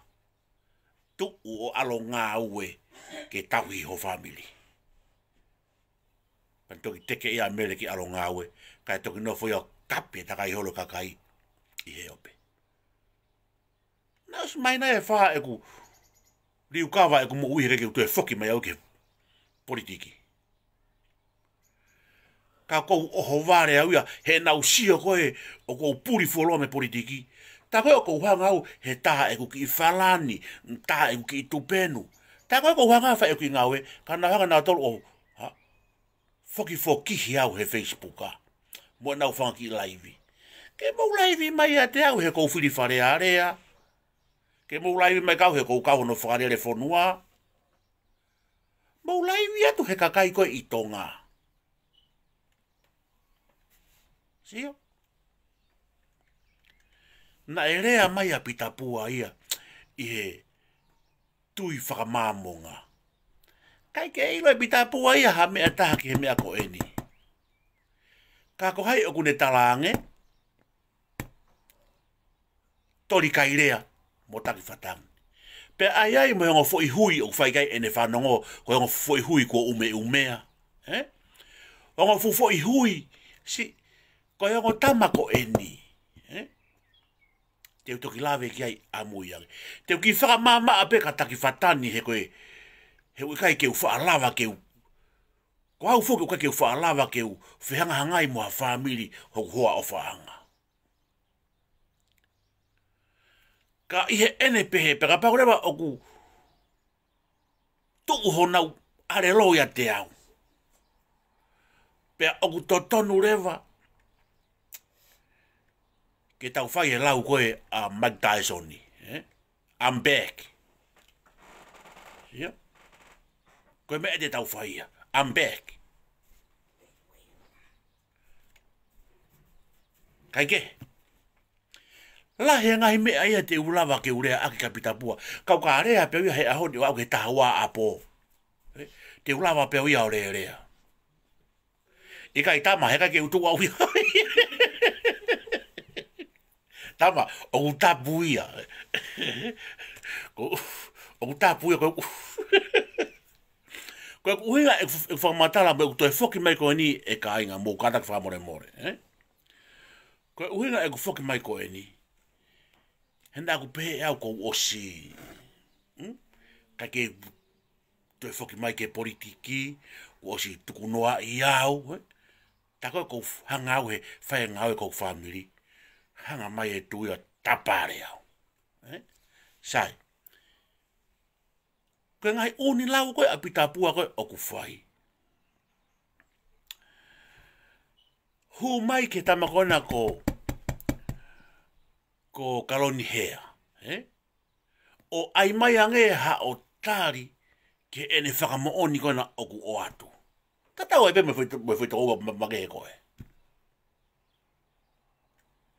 Tuʻu ʻo ʻalu ʻo ngāue ke tauhi ho fāmili. Pea toki teke ia ʻa Mele ke ʻalu ʻo ngāue, kae toki nofo ia ʻo kape takai holo kakai ʻi he ope. Naʻe ʻosi mai nai e fā ʻeku liukava ʻeku moʻui he ʻikai ke u toe foki mai au ki he politiki. Ka ʻoku ou ʻohovale au ia, he naʻa ku sio ko ē ʻoku ou puli fuoloa mei he politiki. Tā ko ē ʻoku ou hanga au he tā ʻeku kiʻi falani, tā ʻeku kiʻi tupenu. Tā ko ē ʻoku ou hanga fai ʻeku kiʻi ngāue, ka nau hanga nautolu ʻo, ha, fokifokihi au he Facebook ā. Mo ʻenau fanga kiʻi laivi. Ke mou laivi mai ʻiate au he ʻoku ou fili Fale Alea. Ke mou laivi mai kiate au he ʻoku ou kau hono fakalele fonua. Mou laivi atu he kakai ko ē ʻi Tonga. Sio? Naʻe lea mai ʻa Pita Pua ia ʻi he tui fakamāmonga. ʻIkai ke ʻilo ʻe Pita Pua ia ha meʻa ʻe taha ki he meʻa ko eni. Ka ko hai ʻoku ne talaange, Toli Kailea mo Taki Fatangi. Pea ʻai ai mo e ongo foʻi hui ʻoku fai ki ai ʻene fanongo, ko e ongo foʻi hui kuo ʻumeʻumea. Eh? Ongo fuʻu foʻi hui, si, ko e ongo tama ko eni. Eh? Te u toki lave ki ai ʻamui ange. Te u kiʻi fakamamaʻa pē kia Taki Fatangi he ko e, he ʻoku ʻikai ke u faʻa lava ke u, ko au foki ʻoku ʻikai ke u faʻa lava ke u fehangahangai mo ha fāmili hoku hoa ʻofaʻanga. Ka ʻi heʻene pehē, pea kapau leva ʻoku tuʻu honau ʻalelo ʻiate au. Pea ʻoku totonu leva ke tau fai e lau ko ē ʻa Mike Tyson, eh? I'm back. Ia. Ko e meʻa te tau fai ia. I'm back. Kae kehe. Lahi e ngaahi meʻa ia te u lava ke u leaʻaki kia Pita Pua. Kau ka lea pē au ia he ʻaho ni ʻo aʻu ki he taha ua ʻapō. Eh, te u lava pē au ia ʻo lea lea. ʻIkai tama, he ʻikai ke u tuʻu au ia. Tama, ʻoku tapu ia. Ko, ʻoku tapu ia, ko, ko e ʻuhinga ʻeku, ʻeku fakamatala, mo ʻeku toe foki mai ko eni ʻe kāinga, mou kātaki fakamolemole, eh? Ko e ʻuhinga ʻeku foki mai ko eni. He naʻa ku pehē ʻe au kuo u ʻosi. Hmm? ʻIkai ke toe foki mai ki he politiki, kuo ʻosi tukunoaʻi au, eh? Tā ko ē ʻoku ou hanga au he fai e ngāue ki hoku fāmili. Hanga mai e tui ʻo tapale au. Eh? Sai. Ko e ngaahi ʻū lau ko ē ʻa Pita Pua ko ē ʻoku fai. Hū mai ki he tama ko ena ko, ko Kaloni Hea, eh? ʻO ʻai mai ange haʻo tali ki heʻene fakamoʻoni ko ena ʻoku ʻoatu. Tatau ai pē mo e foʻi, mo e foʻi tokoua ma-, makehe ko ē.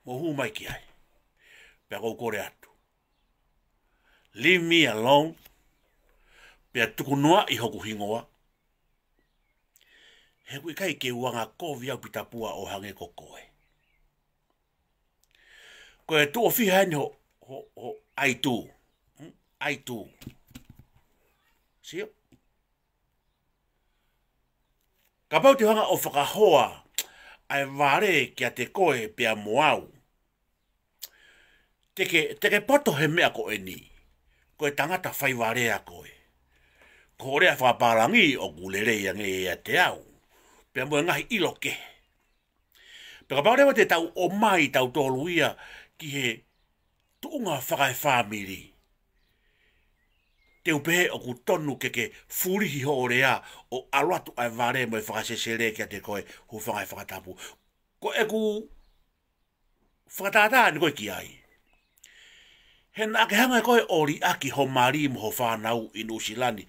Mou hū mai ki ai. Pea ʻoku ou kole atu. Leave me alone. Pea tukunoaʻi hoku hingoa. He ʻoku ʻikai ke u anga kovi au Pita Pua ʻo hangē ko koe. Ko e tuʻo fiha eni ho, ho, ho ʻaitū. Hmm? ʻAitū. Sio? Kapau te u hanga ʻo fakahoa ʻa e vale kiate koe pea mo au. Te ke, te ke poto he meʻa ko eni. Ko e tangata faivalea koe. Ko hoʻo lea fakapālangi ʻoku lelei ange ʻiate au. Pea mo e ngaahi ʻilo kehe. Pea kapau leva te tau ʻomai tautolu ia ki he tuʻunga fakaefāmili. te u pehē ʻoku tonu ke ke fulihi hoʻo lea ʻo ʻalu atu ʻa e vale mo e fakasesele kiate koe, hūfanga he fakatapu. Ko ʻeku fakatātā ni ko ē ki ai. He naʻa ke hanga ʻe koe ʻo liʻaki ho mali mo ho fānau ʻi Nuʻusila ni.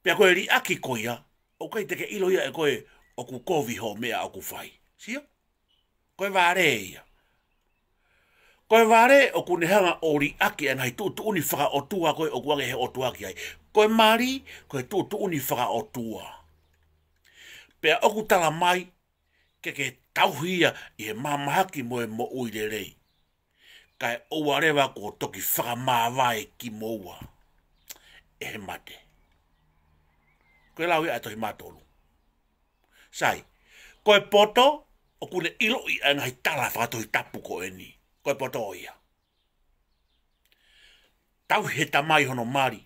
Pea ko e liʻaki ko ia, ʻoku ʻikai te ke ʻilo ia ʻe koe ʻoku kovi hoʻo meʻa ʻoku fai. Sio? Ko e vale ia. Ko e vale ʻoku ne hanga ʻo liʻaki e ngaahi tuʻutuʻuni fakaʻotua ko ē ʻoku ʻoange ʻe he ʻOtua ki ai. Ko e mali, ko e tuʻutuʻuni fakaʻotua. Pea ʻoku tala mai, ke ke tauhi ia ʻi he mamahaki mo e moʻui lelei. Kae ʻoua leva kuo toki fakamāvae kimoua ʻe he mate. Ko e lau ia ʻa e Tohi Mātolu. Sai, ko e poto, ʻoku ne ʻiloʻi ʻa e ngaahi tala fakatohitapu ko eni. Ko e poto ia. Tauhi he tamai hono mali,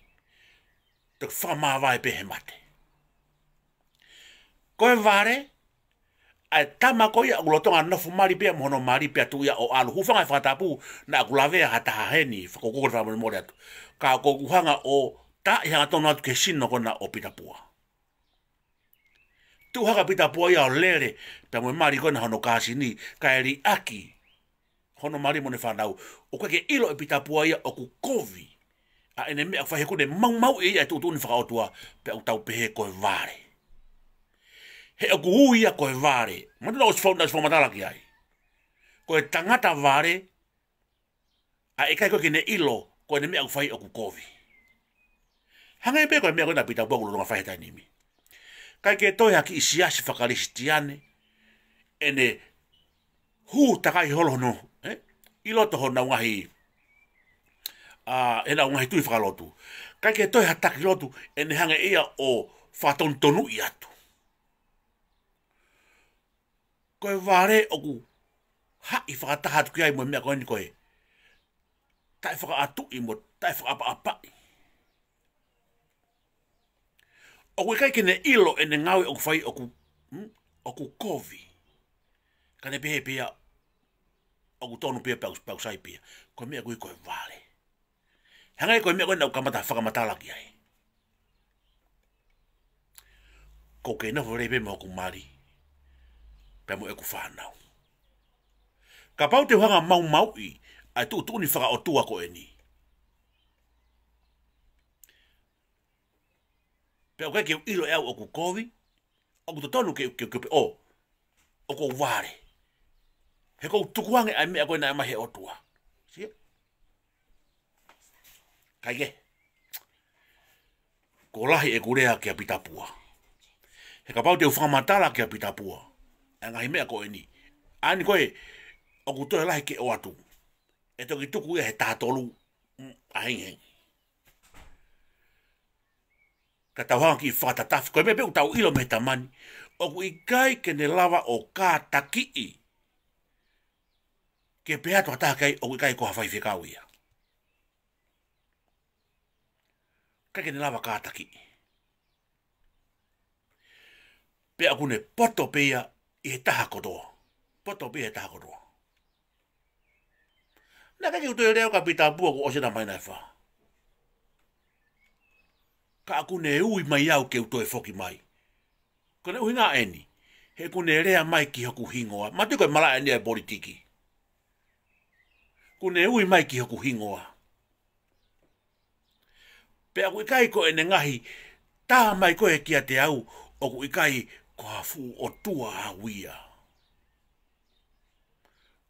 toki fakamāvae pē he mate. Ko e vale, ʻa e tama ko ia ʻoku lolotonga nofo mali pea mo hono mali pea tuʻu ia ʻo ʻalu. Hūfanga he fakatapu, naʻa ku lavea ha taha heni, fakakoukou fakamolemole atu. Ka ʻoku ou hanga ʻo taaʻi hangatonu atu ki he sino ko ena ʻo Pita Pua. Tuʻu hake ʻa Pita Pua ia ʻo lele, pea mo e mali ko ena hono kāsini, kae liʻaki hono mali mo ʻene fānau. ʻOku ʻikai ke ʻilo ʻe Pita Pua ia ʻoku kovi ʻa ʻene meʻa ʻoku fai he ʻoku ne maumauʻi ʻe ia e tuʻutuʻuni fakaʻotua, pea ʻoku tau pehē ko e vale. He ʻoku ui ia ko e vale. Manatuʻi naʻa ku ʻosi faka-, naʻa ku ʻosi fakamatala ki ai. Ko e tangata vale, ʻa e ʻikai ko ē ke ne ʻilo ko ʻene meʻa ʻoku fai ʻoku kovi. Hangē pē ko e meʻa ko ena ʻa Pita Pua ʻoku lolotonga fai he taimi ni. ʻIkai ke toe ha kiʻi siasi faka-Kalisitiane ʻene hū takai holo hono, ē? ʻI loto honau ngaahi, ʻa, ʻenau ngaahi tui fakalotu. ʻIkai ke toe ha taki lotu ʻene hanga ʻe ia ʻo fakatonutonu atu. Ko e vale ʻoku haʻi fakataha atu ki ai mo e meʻa ko eni ko e taʻefakaʻatuʻi mo taʻefakaʻapaʻapaʻi. ʻOku ʻikai ke ne ʻilo ʻene ngāue ʻoku fai ʻoku, hmm? ʻOku kovi. Ka ne pehē pē ia ʻoku tonu pē ia pea ʻoku, pea ʻoku sai pē ia. Ko e meʻa ʻoku ui ko e vale. Hangē ko e meʻa ko ena naʻa ku kamata fakamatala ki ai. ʻOku ou kei nofo lelei pē mo hoku mali, pea mo ʻeku fānau. Kapau te u hanga ʻo maumauʻi ʻa e tuʻutuʻuni fakaʻotua ko eni, pea ʻoku ʻikai ke u ʻilo ʻe au ʻoku kovi, ʻoku totonu ke, ke, ke pehē, ʻo, ʻoku ou vale. He ʻoku ou tukuange ʻa e meʻa ko ena ʻomai ʻe he ʻOtua. Sio? Kae kehe, kuo lahi ʻeku lea kia Pita Pua. He kapau te u fakamatala kia Pita Pua ʻa e ngaahi meʻa ko eni, ʻa eni ko ē ʻoku toe lahi ke ʻoatu, ʻe toki tuku ia he taha tolu, mm, ʻa hengihengi. Ka tau hanga ʻo kiʻi fakatatafi, ko e meʻa pē ʻoku tau ʻilo mei he tama ni, ʻoku ʻikai ke ne lava ʻo kātakiʻi ke pehē atu ha taha ki ai ʻoku ʻikai ko ha faifekau ia. ʻIkai ke ne lava kātakiʻi. Pea ʻoku ne poto pē ia ʻi he taha kotoa. Poto pē ia he taha kotoa. Naʻe ʻikai ke u toe lea au kia Pita Pua kuo ʻosi ʻena māhina ʻe fā. Ka ʻoku ne ui mai au ke u toe foki mai. Ko ʻene ʻuhinga eni, he ʻoku ne lea mai ki hoku hingoa. Manatuʻi ko e malaʻe eni ʻa e politiki. ʻOku ne ui mai ki hoku hingoa. Pea ʻoku ʻikai ko ʻene ngaahi tā mai ko ē kiate au, ʻoku ʻikai ko ha fuʻu ʻotua au ia.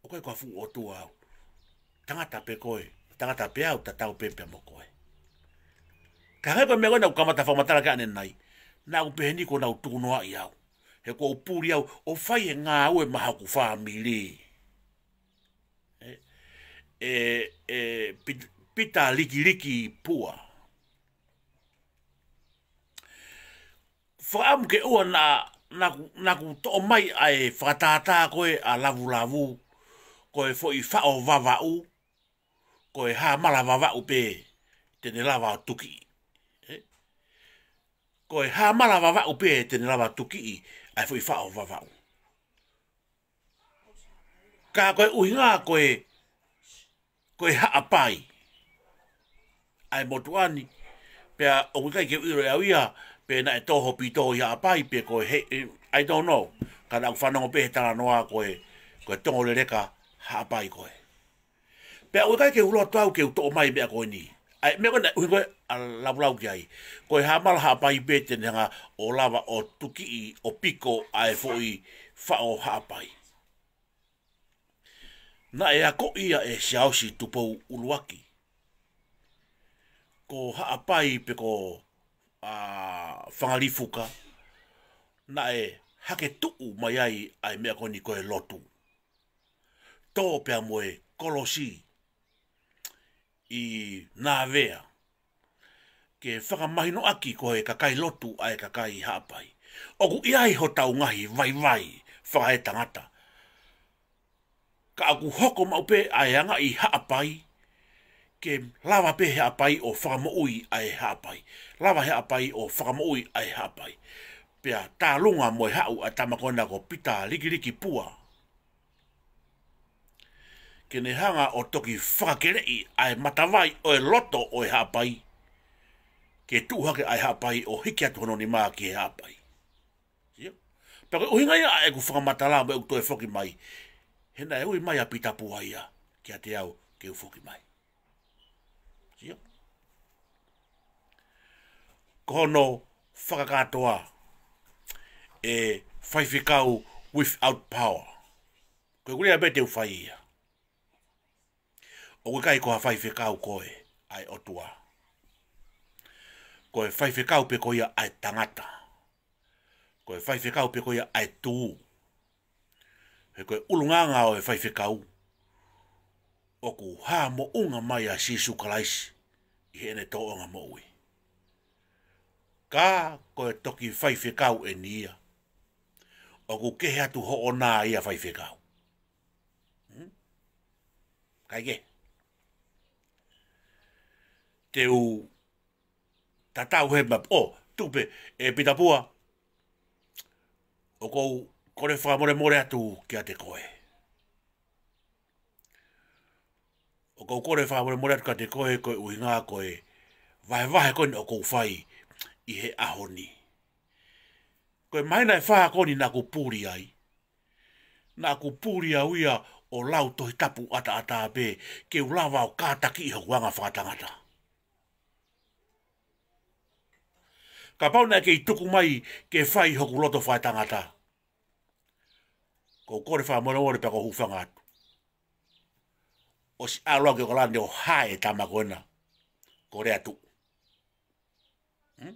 ʻOku ʻikai ko ha fuʻu ʻotua au. Tangata pē koe, tangata pē au, tatau pē pea mo koe. Ka hangē ko e meʻa ko ē naʻa ku kamata fakamatala ki ai ʻanenai, naʻa ku pehē ni kuo nau tukunoaʻi au. He kuo u puli au ʻo fai e ngāue maʻa hoku fāmili. ʻE, ʻe, ʻe, Pit-, Pita Likiliki Pua. Fakaʻamu ke ʻoua naʻa, naʻa ku, naʻa ku toʻo mai ʻa e fakatātā ko ē ʻa Lavulavu, ko e foʻi faʻo Vavaʻu, ko e hāmala Vavaʻu pē te ne lava ʻo tukiʻi. ʻE? Ko e hāmala Vavaʻu pē te ne lava ʻo tukiʻi ʻa e foʻi faʻo Vavaʻu. Ka ko e ʻuhinga ko e, ko e Haʻapai ʻa e motuʻa ni, Pea ʻoku ʻikai ke u ʻilo ʻe au ia pe naʻe tō ho pito ʻi Haʻapai pe ko e hē, I don't know. Ka naʻa ku fanongo pē he talanoa ko e, ko e tongo leleka Haʻapai ko ē. Pea ʻoku ʻikai ke u loto au ke u toʻo mai e meʻa ko eni. ʻA e meʻa ko ē naʻe ʻuhinga ko ē ʻa Lavulau ki ai, ko e hāmala Haʻapai pē te ne hanga ʻo lava ʻo tukiʻi ʻo piko ʻa e foʻi faʻo Haʻapai. Naʻe akoʻi ia ʻe Siaosi Tupou ʻUluaki. Ko Haʻapai pe ko, ā, Fangalifuka, naʻe hake tuʻu mai ai ʻa e meʻa ko eni ko e lotu. Tō pea mo e kolosi ʻi Nāvea, ke fakamahinoʻaki ko e kakai lotu ʻa e kakai Haʻapai. ʻOku ʻi ai hotau ngaahi vaivai fakaetangata. Ka ʻoku hoko maʻu pē ʻa e anga ʻi Haʻapai, ke lava pē Haʻapai ʻo fakamoʻui ʻa e Haʻapai. Lava Haʻapai ʻo fakamoʻui ʻa e Haʻapai. Pea tālunga mo e haʻu ʻa e tama ko ena ko Pita Likiliki Pua, ke ne hanga ʻo toki fakakeleʻi ʻa e matavai ʻo e loto ʻo e Haʻapai, ke tuʻu hake ʻa e Haʻapai ʻo hiki atu hono nima ki he Haʻapai. Sio? Pea ko e ʻuhinga ia ʻa ʻeku fakamatala mo ʻeku toe foki mai, he naʻe ui mai ʻa Pita Pua ia kiate au ke u foki mai. Sio? Ko hono fakakātoa e faifekau without power. Ko e kulia pē te u fai ia. ʻOku ʻikai ko ha faifekau koe ʻa e ʻOtua. Ko e faifekau pē ko ia ʻa e tangata. Ko e faifekau pē ko ia ʻa e tū. He ko e ʻulungaanga ʻo e faifekau, ʻoku hā moʻunga mai ʻa Sīsū Kalaisi ʻi heʻene tōʻonga moʻui. Ka ko e toki faifekau eni ia, ʻoku kehe atu hoʻo nā ia faifekau. Hmm? Kae kehe, te u tatau he map. ʻO, tupe, ʻe Pita Pua, ʻoku ou kole fakamolemole atu kiate koe. ʻOku ou kole fakamolemole atu kiate koe, ko e ʻuhinga ko e vahevahe ko eni ʻoku ou fai ʻi he ʻaho ni. Ko e māhina ʻe fā ko eni naʻa ku puli ai, naʻa ku puli au ia ʻo lau Tohi Tapu ʻataʻatā pē, ke u lava ʻo kātakiʻi hoku anga fakatangata. Kapau naʻe kei tuku mai ke fai hoku loto fakaetangata, ʻoku ou kole fakamolemole pea ʻoku ou hūfanga atu. ʻOsi ʻalu au ki ʻOkalani ʻo hae e tama ko ena ko Leatuʻu. Hmm?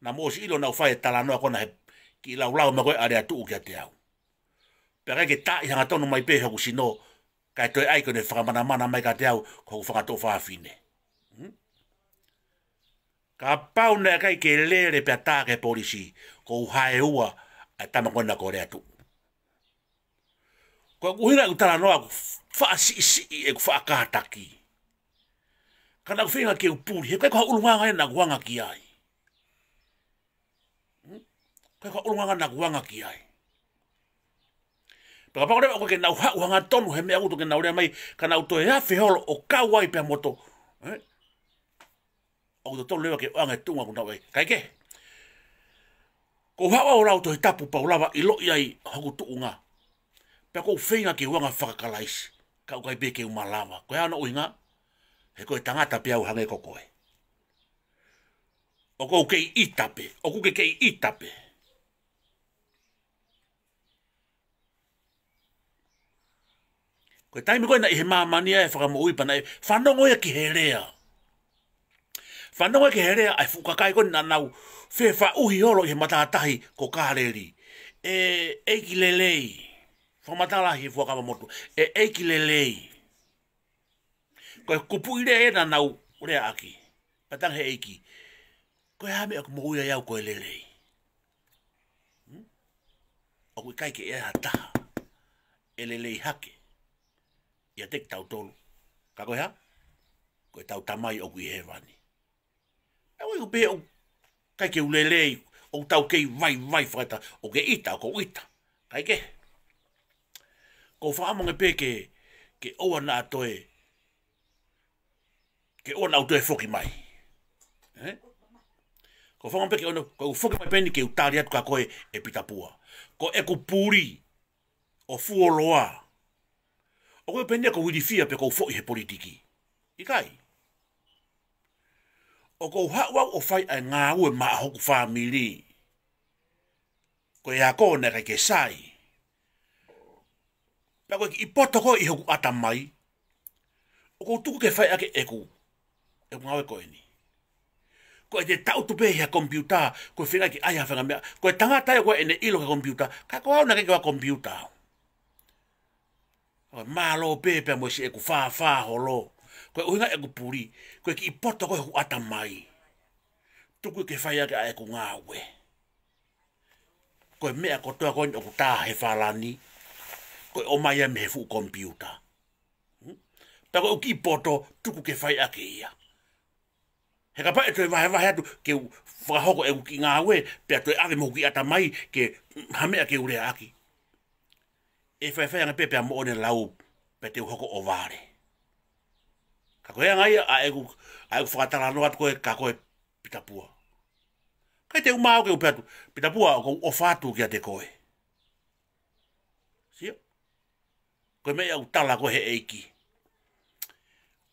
Naʻa mou ʻosi ʻilo naʻa ku fai e talanoa ko ena he kiʻi laulau mai ko ē ʻa Leatuʻu kiate au. Pea ʻikai ke taaʻi hangatonu mai pē hoku sino, kae toe ʻai ko ʻene fakamanamana mai kiate au ko hoku fanga tuofāfine. Hmm? Kapau naʻe ʻikai ke lele pea tā ki he polisi, ʻoku ou hae ua ʻa e tama ko ena ko Leatuʻu. Ko ʻeku ʻuhinga ʻeku talanoa ʻoku faʻa siʻisiʻi ʻeku faʻa kātaki. Ka naʻa ku feinga ke u puli, he ʻikai ko ha ʻulungaanga ia naʻa ku anga ki ai. Hmm? ʻIkai ko ha ʻulungaanga naʻa ku anga ki ai. Pea kapau leva ʻoku ʻikai ke nau haʻu hangatonu he meʻa ʻoku toki nau lea mai, ka nau toe afe holo ʻo kau ai pea mo hoto, eh? ʻOku totonu leva ke ʻoange tuʻunga ʻoku nau ʻai. Kae kehe, ʻoku ou haʻu au ʻo lau Tohi Tapu pea u lava ʻiloʻi ai hoku tuʻunga. Pea ʻoku ou feinga ke u anga faka-Kalaisi, ka ʻoku ʻikai pē ke u malava. Ko e hā hono ʻuhinga? He ko e tangata pē au hangē ko koe. ʻOku ou kei ʻita pē, ʻoku ke kei ʻita pē. Ko e taimi ko ē naʻe ʻi he māmani ʻa e Fakamoʻui pea naʻe fanongo ia ki he lea. Fanongo ia ki he lea ʻa e fuʻu kakai ko ē naʻa nau fefaʻuhi holo ʻi he matātahi ko Kāleli. ʻE ʻEiki lelei. Fakamatala ʻi he Fuakava Motuʻa. ʻE ʻEiki lelei. Ko e kupuʻi lea ē naʻa nau leaʻaki. Pea talaange he ʻEiki, ko e hā e meʻa ʻoku mou ui ai au ko e lelei? Hmm? ʻOku ʻikai ke ʻi ai ha taha ʻe lelei hake ʻiate kitautolu. Ka ko e hā? Ko ʻetau Tamai ʻoku ʻi hēvani. ʻE ui pē ʻoku ʻikai ke u lelei, ʻoku tau kei vaivai fakaetangata, ʻoku ke ʻita, ʻoku ou ʻita. Kae kehe, ʻoku ou fakaʻamu ange pē ke, ke ʻoua naʻa toe, ke ʻoua naʻa toe foki mai. Ē? Ko e fanga pē ke ono, ko e foki mai pē eni ke u tali atu kia koe ʻe Pita Pua. Ko ʻeku puli ʻo fuoloa. ʻOku ou pehē ni ʻoku ou ilifia pe ʻoku ou foʻi he politiki. ʻIkai. ʻOku ou haʻu au ʻo fai ʻa e ngāue maʻa hoku fāmili. Ko e ako naʻe ʻikai ke sai. Pea ko e kiʻi poto ko ē ʻi hoku ʻatamai, ʻoku ou tuku ke fai ʻaki ʻeku, ʻeku ngāue ko eni. Ko ʻete tangutu pē ʻi ha komipiuta, ko e feinga ke ʻai ha faʻahinga meʻa. Ko e tangata ia ko ē ʻene ʻilo ki he komipiuta, ka ko au naʻe ʻikai ke u ʻa komipiuta au. Ko e mālō pē pea mo siʻeku fāfā holo. Ko e ʻuhinga ʻeku puli, ko e kiʻi poto ko ē ʻi hoku ʻatamai, tuku ke fai ʻaki ʻa ʻeku ngāue. Ko e meʻa kotoa ko eni ʻoku tā he falani, ko e ʻomai ia mei he fuʻu komipiuta. Hmm? Pea ko ʻeku kiʻi poto, tuku ke fai ʻaki ia. He kapau ʻe toe vahevahe atu ke u fakahoko ʻeku kiʻi ngāue, pea toe ʻave mo hoku kiʻi ʻatamai ke ha meʻa ke u leaʻaki, ʻe faifai ange pē pea moʻoni e lau, pea te u hoko ʻo vale. Ka ko e anga ia ʻa ʻeku, ʻa ʻeku fakatalanoa atu ko ē kia koe Pita Pua. ʻIkai te u maau ke u pehē atu, Pita Pua, ʻoku ou ʻofa atu kiate koe. Sio? Ko e meʻa ia ʻoku tala ko ē he ʻEiki.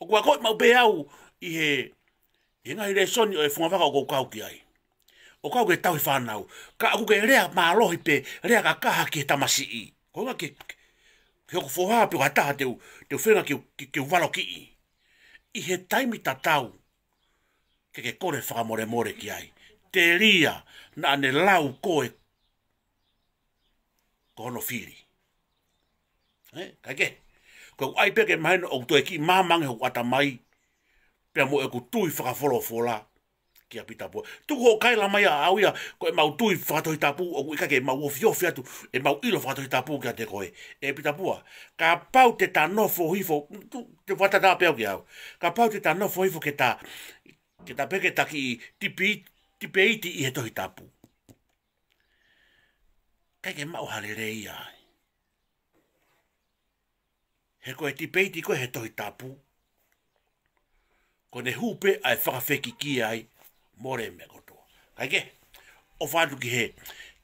ʻOku akoʻi maʻu pē au ʻi he, ʻi he ngaahi lēsoni ʻo e fungavaka ʻoku ou kau ki ai, ʻo kau ki he tauhi fānau. Ka ʻoku ke lea mālohi pē, lea kakaha ki he tamasiʻi. Ko e ʻuhinga ke, ke, ke hoku foha pe ko ha taha te u, te u feinga ke, ke, ke u valokiʻi. ʻI he taimi tatau, ke ke kole fakamolemole ki ai. Telia naʻa ne lau koe ko hono fili. Ē, kae kehe, ko ʻeku ʻai pē ke mahino ʻoku toe kiʻi maama ange hoku ʻatamai, pea mo ʻeku tui fakafolofola kia Pita Pua. Tuku hoʻo kaila mai ʻaʻau ia, ko ʻemau tui fakatohitapu, ʻoku ʻikai ke mau ofiofi atu ʻemau ʻilo fakatohitapu kiate koe. ʻE Pita Pua, kapau te ta nofo hifo, tu, te fakatātā pē au ki au. Kapau te ta nofo hifo ke ta, ke ta pehē ke ta kiʻi tipi-, tipeiti ʻi he Tohitapu, ʻikai ke maʻu ha lelei ai. He ko e tipeiti ko ē he Tohitapu, ko ʻene hū pē ʻa e fakafekiki ai, mole e meʻa kotoa. Kae kehe, ʻofa atu ki he,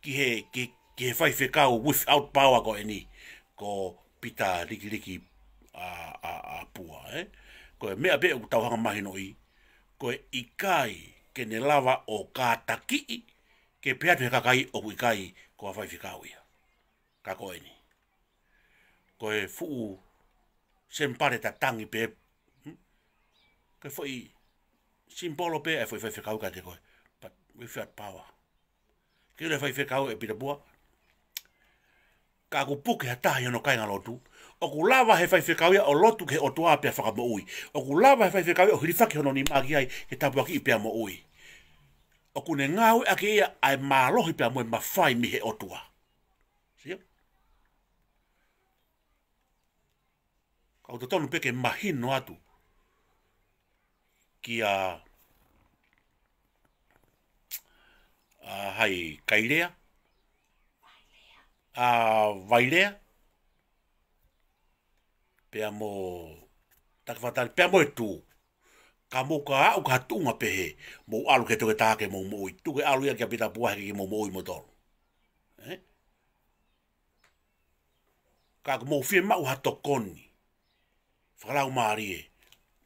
ki he, ki, ki he faifekau without power ko eni, ko Pita Likiliki ʻa, ʻa, ʻa Pua, ē? Ko e meʻa pē ʻoku tau hanga mahinoʻi, ko e ʻikai ke ne lava ʻo kātakiʻi, ke pehē atu he kakai ʻoku ʻikai ko ha faifekau ia. Ka ko eni, ko e fuʻu sempale tatangi pē, hmm? Ko e foʻi simbolo pē ʻa e foʻi faifekau kiate koe. But without power. Ke ʻilo e faifekau ʻe Pita Pua, ka ʻoku puke ha taha ʻi hono kāingalotu, ʻoku lava he faifekau ia ʻo lotu ki he ʻOtua pea fakamoʻui. ʻOku lava he faifekau ia ʻo hilifaki hono nima ki ai ke tāpuakiʻi pea moʻui. ʻOku ne ngāueʻaki ia ʻa e mālohi pea mo e mafai mei he ʻOtua. Sio? Ka ʻoku totonu pē ke mahino atu kia, ʻa, hai Kailea, ʻa, Vailea, pea mo Takifatali, pea mo e Tū. Ka mou ka aʻu ki ha tuʻunga pehē, mou ʻalu ki he toketā ke mou moʻui. Tuku ke ʻalu ia kia Pita Pua he ʻikai ke mou moʻui moutolu. Ē? Ka ʻoku mou fiemaʻu ha tokoni fakalaumālie,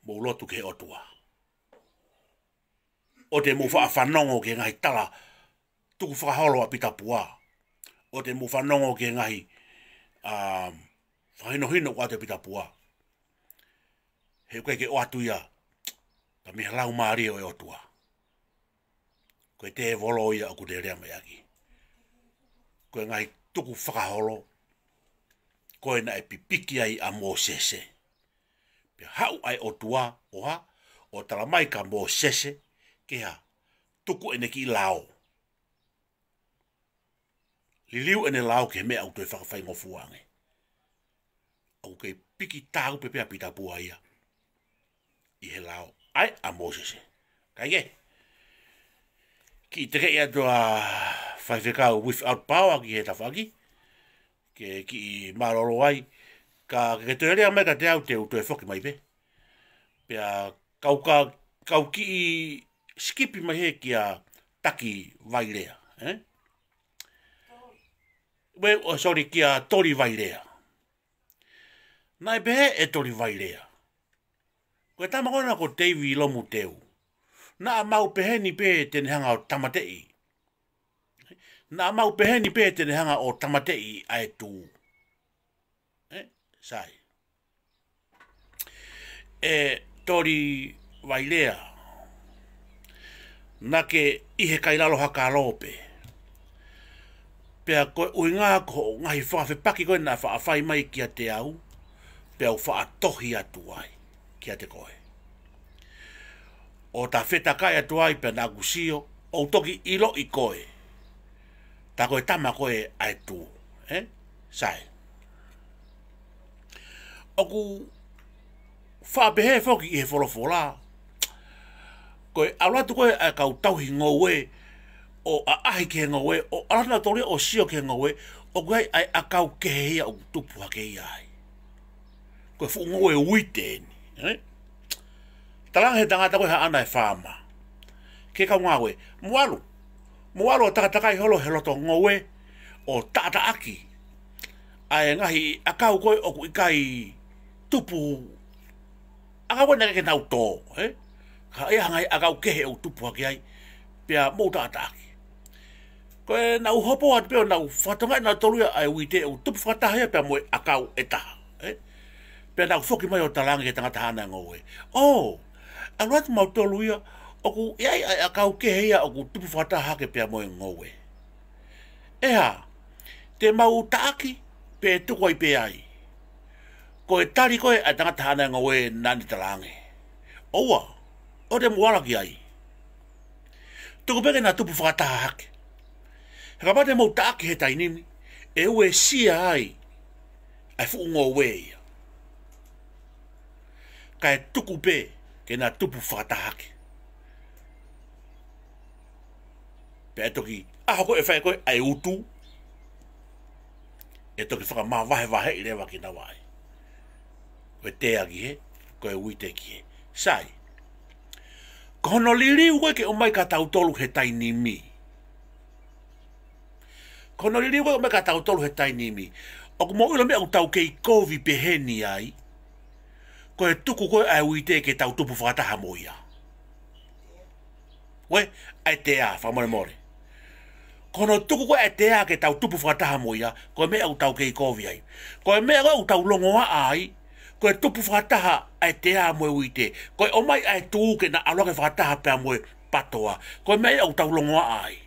mou lotu ki he ʻOtua, ʻo te mou faʻa fanongo ki he ngaahi tala tukufakaholo ʻa Pita Pua, ʻo te mou fanongo ki he ngaahi, um, fakahinohino ʻoku ʻoatu ʻe Pita Pua. He ʻoku ʻikai ke ʻoatu ia ka mei he Laumālie ʻo e ʻOtua. Ko e tēvolo ia ʻoku ne lea mai ʻaki. Ko e ngaahi tukufakaholo ko ē naʻe pipiki ai ʻa Mōsese. Pea haʻu ʻa e ʻOtua ʻo hā, ʻo tala mai kia Mōsese ke hā, tuku ʻene kiʻi lao. Liliu ʻene lao ki he meʻa ʻoku toe fakafaingofua ange. ʻOku kei piki tāupe pē ʻa Pita Pua ia ʻi he lao ʻa e, ʻa Mōsese. Kae kehe, kiʻi tekeʻi atu ʻa faifekau without power ki he tafaʻaki, ke kiʻi mālōlō ai, ka ke toe lea mai kiate au te u toe foki mai pē. Pea kau ka, kau kiʻi sikipi mai hē kia Taki Vailea, ē? Ue, ʻo, sorry, kia Toli Vailea. Naʻe pehē ʻe Toli Vailea, ko e tama ko ena ko Teivi Lomuteu, naʻa mau pehē ni pē te ne hanga ʻo tāmateʻi. Naʻa mau pehē ni pē te ne hanga ʻo tāmateʻi ʻa e Tū. Ē, sai. ʻE Toli Vailea, naʻa ke ʻi he kailalo haka lō pē. Pea ko e ʻuhinga ko hoʻo ngaahi fakafepaki ko ē naʻa faʻa fai mai kiate au, pea u faʻa tohi atu ai kiate koe. ʻO ta fetakai atu ai pea naʻa ku sio, ʻo u toki ʻiloʻi koe. Tā ko e tama ko ē ʻa e Tū, ē? Sai. ʻOku faʻa pehē foki ʻi he folofola, ko e ʻalu atu ko ē ʻa e kau tauhi ngoue, ʻo ʻaʻahi ki he ngoue, ʻo ʻalu atu nautolu ia ʻo sio ki he ngoue, ʻoku ʻi ai ʻa e ʻakau kehe ia ʻoku tupu hake ia ai. Ko e fuʻu ngoue uite eni, ē? Talaange he tangata ko ē haʻana e faama ki he kau ngāue, mou ʻalu, mou ʻalu ʻo takatakai holo he loto ngoue, ʻo taʻataʻaki ʻa e ngaahi ʻakau ko ē ʻoku ʻikai tupu, ʻakau ko ē naʻe ʻikai ke nau tō, ē? Ka ʻi ai ha ngaahi ʻakau kehe ʻoku tupu hake ai, pea mou taʻataʻaki. Ko ē naʻa ku hopo atu pē ʻo naʻa ku fakatokangaʻi nautolu ia ʻa e uite ʻoku tupu fakataha ia pea mo e ʻakau ʻe taha, ē? Pea naʻa ku foki mai ʻo talaange ki he tangata haʻana e ngoue, ʻō, ʻalu atu mautolu ia, ʻoku ʻi ai ʻa e ʻakau kehe ia ʻoku tupu fakataha hake pea mo e ngoue. ʻE hā, te mau taʻaki pe tuku ai pē ai? Ko e tali ko ē ʻa e tangata haʻana e ngoue naʻa ne talaange, ʻoua, ʻoua te mou ala ki ai. Tuku pē ke na tupu fakataha hake. He kapau te mou taʻaki he taimi ni, ʻe uesia ai ʻa e fuʻu ngoue ia. Kae tuku pē ke na tupu fakataha hake. Pea ʻe toki, ʻaho ko ē ʻe fai ko ē ʻa e utu, ʻe toki fakamavahevaheʻi leva kinaua ai. Ko e tea ki hē, ko e uite ki hē. Sai. Ko hono liliu ko ē ke ʻomai kia tautolu he taimi ni. Ko hono liliu ko ē ke ʻomai kia tautolu he taimi ni. ʻOku mou ʻilo e meʻa ʻoku tau kei kovi pehē ni ai, ko e tuku ko ē ʻa e uite ke tau tupu fakataha mo ia. Ue, ʻa e tea, fakamolemole. Ko hono tuku ko ē ʻa e tea ke tau tupu fakataha mo ia, ko e meʻa ʻoku tau kei kovi ai. Ko e meʻa ko ē ʻoku tau longoaʻa ai, ko e tupu fakataha ʻa e tea mo e uite. Ko e ʻomai ʻa e Tū ke na ʻalu hake fakataha pea mo e PATOA. Ko e meʻa ia ʻoku tau longoaʻa ai.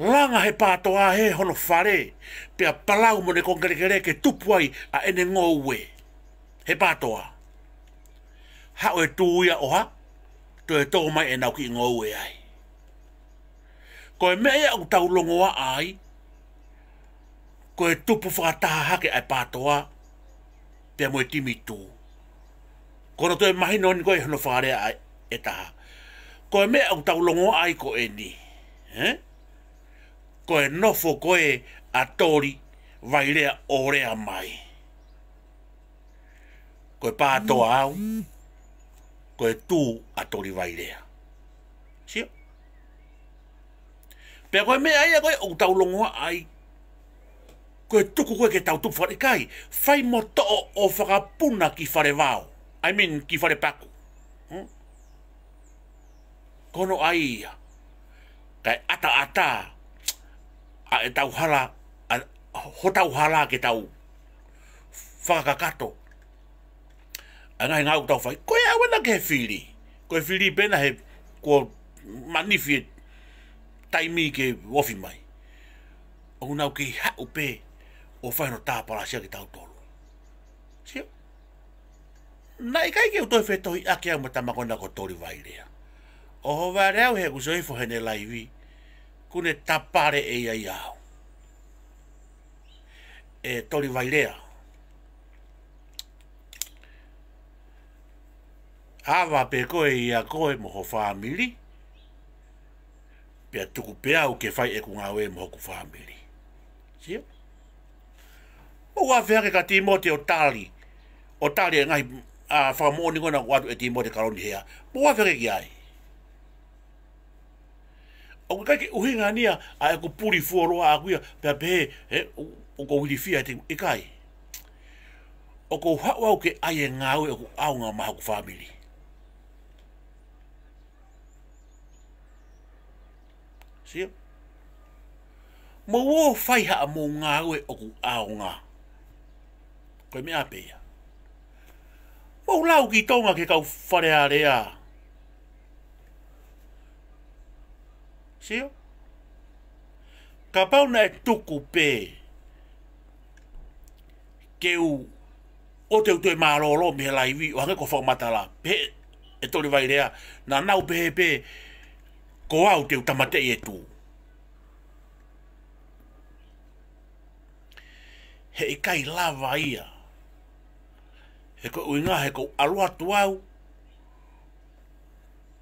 Langa he PATOA hē hono fale, pea palau mo ʻene kongelekele ke tupu ai ʻa ʻene ngoue. He PATOA. Haʻu e Tū ia ʻo hā, toe tō mai ʻenau kiʻi ngoue ai. Ko e meʻa ia ʻoku tau longoaʻa ai, ko e tupu fakataha hake ʻa e PATOA pea mo e timi Tū. Ko hono toe mahino eni ko ē hono fakalea ʻa e taha. Ko e meʻa ʻoku tau longoaʻa ai ko eni, ē? Ko e nofo ko ē ʻa Toli Vailea ʻo lea mai, ko e PATOA au, ko e Tū ʻa Toli Vailea. Sio? Pea ko e meʻa ia ko ē ʻoku tau longoaʻa ai, ko e tuku ko ē ke tau tupu fale kai, fai mo toʻo ʻo fakapuna ki fale vao. I mean, ki fale paku. Hmm? Ko hono ʻai ia, kae ʻataʻatā ʻa e tau hala, ʻa hotau hala ke tau fakakakato ʻa e ngaahi ngāue ʻoku tau fai. Ko e ʻave ena ki he fili. Ko e fili pē ena he kuo manifi e taimi ke ofi mai. ʻOku nau kei haʻu pē ʻo fai hono tāpalasia kia tautolu. Sio? Naʻe ʻikai ke u toe fetohiʻaki au mo e tama ko ena ko Toli Vailea. ʻOhovale au he kuo u sio hifo heʻene laivi, kuo ne tapale ʻe ia ia au. ʻE Toli Vailea, ava pē koe ia koe mo ho fāmili, pea tuku pē au ke fai ʻeku ngāue mo hoku fāmili. Sio? Mou afe hake kia Tīmote ʻo tali, ʻo tali e ngaahi ʻa e fakamoʻoni ko ena ʻoku ʻoatu ʻe Tīmote Kaloni Hea. Mou afe hake ki ai. ʻOku ʻikai ke ʻuhinga ia ʻa ʻeku puli fuoloa ʻaʻaku ia, pea pehē, ē, ʻo, ʻoku ou ilifia ʻiate, ʻikai. ʻOku ou haʻu au ke ʻai e ngāue ʻoku ʻaonga maʻa hoku fāmili. Sio? Mou ō fai haʻamou ngāue ʻoku ʻaonga. Ko e meʻa pē ia. Mou lau ki Tonga ki he kau Fale Alea. Sio? Kapau naʻe tuku pē ke u, ʻo te u toe mālōlō mei he laivi, ʻo hangē ko e fakamatala pē ʻe Toli Vailea, naʻa nau pehē pē, ko au te u tāmateʻi e Tū. He ʻikai lava ia. He ko e ʻuhinga he ʻoku ou ʻalu atu au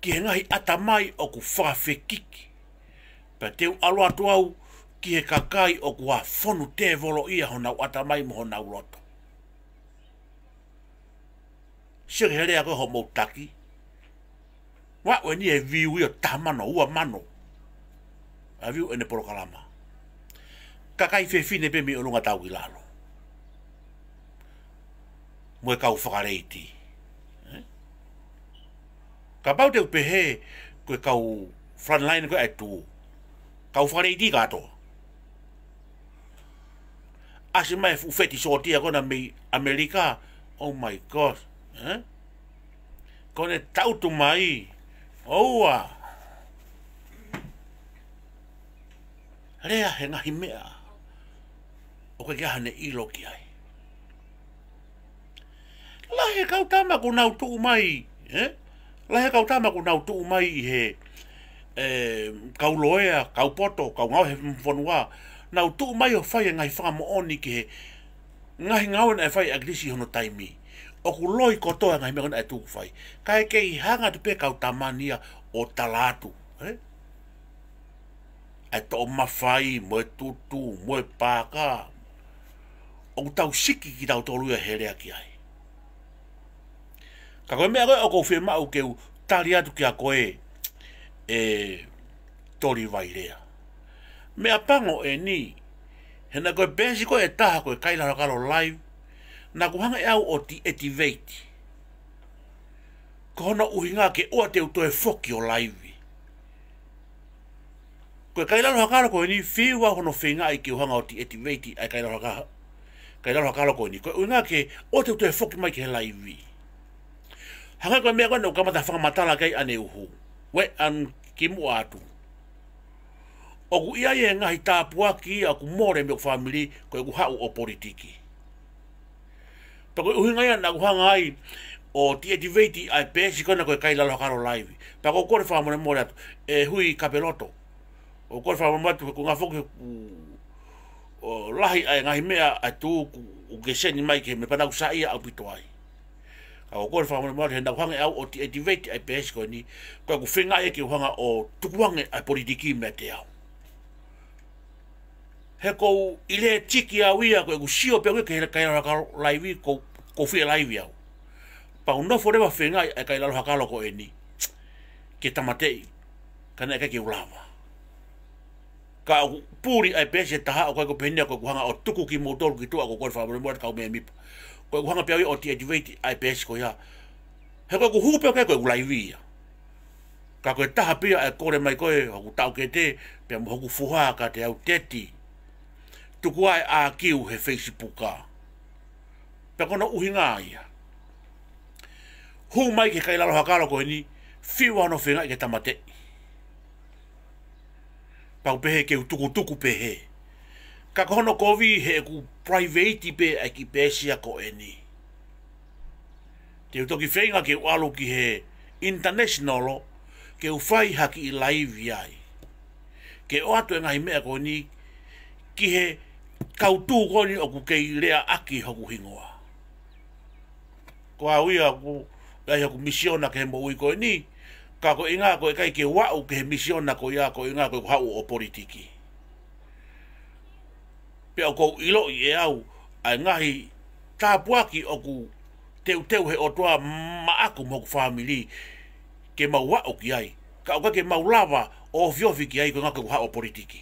ki he ngaahi ʻatamai ʻoku fakafekiki. Pea te u ʻalu atu au ki he kakai ʻoku ʻa fonu tēvolo ia honau ʻatamai mo honau loto. Sio ki he lea ko ē hoʻomou taki. Ua ʻeni e view ia ʻo taha mano, ua mano. ʻA e view ʻene polokalama. Kakai fefine pē mei ʻolunga tau ki lalo. Mo e kau fakaleiti. Ē? Kapau te u pehē, ko e kau frontline ko ē ʻa e Tū. Kau fakaleiti kātoa. ʻAsi mai e fuʻu feti sōtia ko ena mei ʻAmelika. Oh my God. Ē? Ko ʻene taʻutu mai. ʻOua. Lea he ngaahi meʻa ʻoku ʻikai ke ʻi ai haʻane ʻilo ki ai. Lahi e kau tama kuo nau tuʻu mai, ē? Lahi e kau tama kuo nau tuʻu mai ʻi he, ē, kau loea, kau poto, kau ngāue he fonua. Nau tuʻu mai ʻo fai e ngaahi fakamoʻoni ki he ngaahi ngāue naʻe fai ʻe ʻAkilisi ʻi hono taimi. ʻOku loi kotoa e ngaahi meʻa ko ena ʻa e Tū ʻoku fai. Kae kei hanga atu pē kau tama ni ia ʻo tala atu, ē? ʻA e toʻo mafai, mo e tutu, mo e paaka. ʻOku tau siki kitautolu ia he lea ki ai. Ka ko e meʻa ko ē ʻoku ou fiemaʻu ke u tali atu kia koe, ē Toli Vailea. Meʻapango ʻeni, he naʻe ko e peesi ko ē ʻe taha ko e Kai Lalo Hakalo Live, naʻa ku hanga ʻe au ʻo deactivate. Ko hono ʻuhinga ke ʻoua te u toe foki ʻo laivi. Ko e Kai Lalo Hakalo ko eni, fiu au hono feingaʻi ke u hanga ʻo deactivate ʻa e Kai Lalo Haka-, Kai Lalo Hakalo ko eni. Ko e ʻuhinga ke ʻoua te u toe foki mai ki he laivi. Hangē ko e meʻa ko ena ʻoku kamata fakamatala ki ai ʻaneuhu. Ue an kimuʻa atu. ʻOku ʻi ai e ngaahi tāpuaki ia ʻoku mole mei hoku fāmili ko ʻeku haʻu ʻo politiki. Pea ko e ʻuhinga ia naʻa ku hanga ai ʻo deactivate ʻa e peesi ko ena ko e Kai Lalo Hakalo Live. Pea ʻoku ou kole fakamolemole atu, ʻe Hui Kapeloto. ʻOku ou kole fakamolemole atu, ko e ngaahi foki ʻoku, ʻo lahi ʻa e ngaahi meʻa ʻa e Tū ʻoku, ʻoku ke send mai ki he meʻa pea naʻa ku saiʻia ʻaupito ai. Ka ʻoku ou kole fakamolemole atu he naʻa ku hanga ʻe au ʻo deactivate ʻa e peesi ko eni, ko ʻeku feingaʻi ke u hanga ʻo tukuange ʻa e politiki meiate au. He ʻoku ou ʻiloʻi tiki au ia ko ʻeku sio pē au ia ki he Kai Lalo Hakalo Live, ʻoku ou, ʻoku ou fie laivi au. Pea u nofo leva ʻo feingaʻi ʻa e Kai Lalo Hakalo ko eni ke tāmateʻi, ka naʻe ʻikai ke u lava. Ka ʻoku puli ʻa e peesi ʻe taha, ʻoku ʻikai ko e pehē ni ia ko ʻeku hanga ʻo tuku kimoutolu ki tuʻa, ʻoku ou kole fakamolemole atu kau mēmipa. Ko ʻeku hanga pē au ia ʻo deactivate ʻa e peesi ko ia. He ko ʻeku hū pē au ki ai ko ʻeku laivi ia. Ka ko e taha pē ia ʻa e kole mai ko ē hoku taʻokete, pea mo hoku foha kiate au, Teti, tuku ā e ʻākiu he Facebook. Pea ko hono ʻuhinga ia. Hū mai ki he Kai Lalo Hakalo ko eni, fiu au hono feingaʻi ke tāmateʻi. Pea u pehē ke u tukutuku pehē. Ka ko hono kovi he ʻoku private pē ʻa e kiʻi peesi ia ko eni. Te u toki feinga ke u ʻalu ki he international, ke u fai ha kiʻi laivi ai. Ke ʻoatu e ngaahi meʻa ko eni ki he kau Tū ko eni ʻoku kei leaʻaki hoku hingoa. Ko au ia ʻoku ʻi ai hoku misiona ki he moʻui ko eni, ka ko e ʻuhinga ko e ʻikai ke u aʻu ki he misiona ko ia, ko e ʻuhinga ko ʻeku haʻu ʻo politiki. Pea ʻoku ou ʻiloʻi ʻe au ʻa e ngaahi tāpuaki ʻoku teuteu he ʻOtua maʻaku mo hoku fāmili ke mau aʻu ki ai. Ka ʻoku ʻikai ke mau lava ʻo ofiofi ki ai koeʻuhi ko ʻeku haʻu ʻo politiki.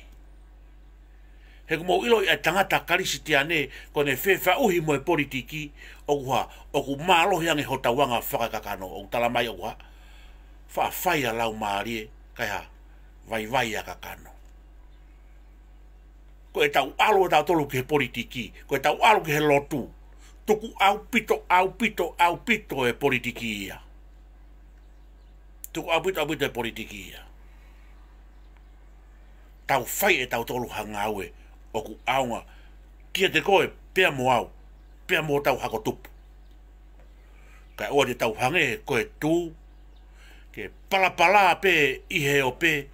He ʻoku mou ʻiloʻi ʻa e tangata Kalisitiane ko ʻene fefaʻuhi mo e politiki, ʻoku hā, ʻoku mālohi ange hotau anga fakakakano, ʻoku tala mai ʻoku hā, faʻa fai ʻa e laumālie, kae hā, vaivai ʻa e kakano. Ko ʻetau ʻalu ʻa tautolu ki he politiki, ko ʻetau ʻalu ki he lotu, tuku ʻaupito, ʻaupito, ʻaupito e politiki ia. Tuku ʻaupito, ʻaupito e politiki ia. Tau fai ʻe tautolu ha ngāue ʻoku ʻaonga kiate koe pea mo au, pea mo hotau hako tupu. Kae ʻoua te tau hangē ko e tū, ke palapala pē ʻi he ope,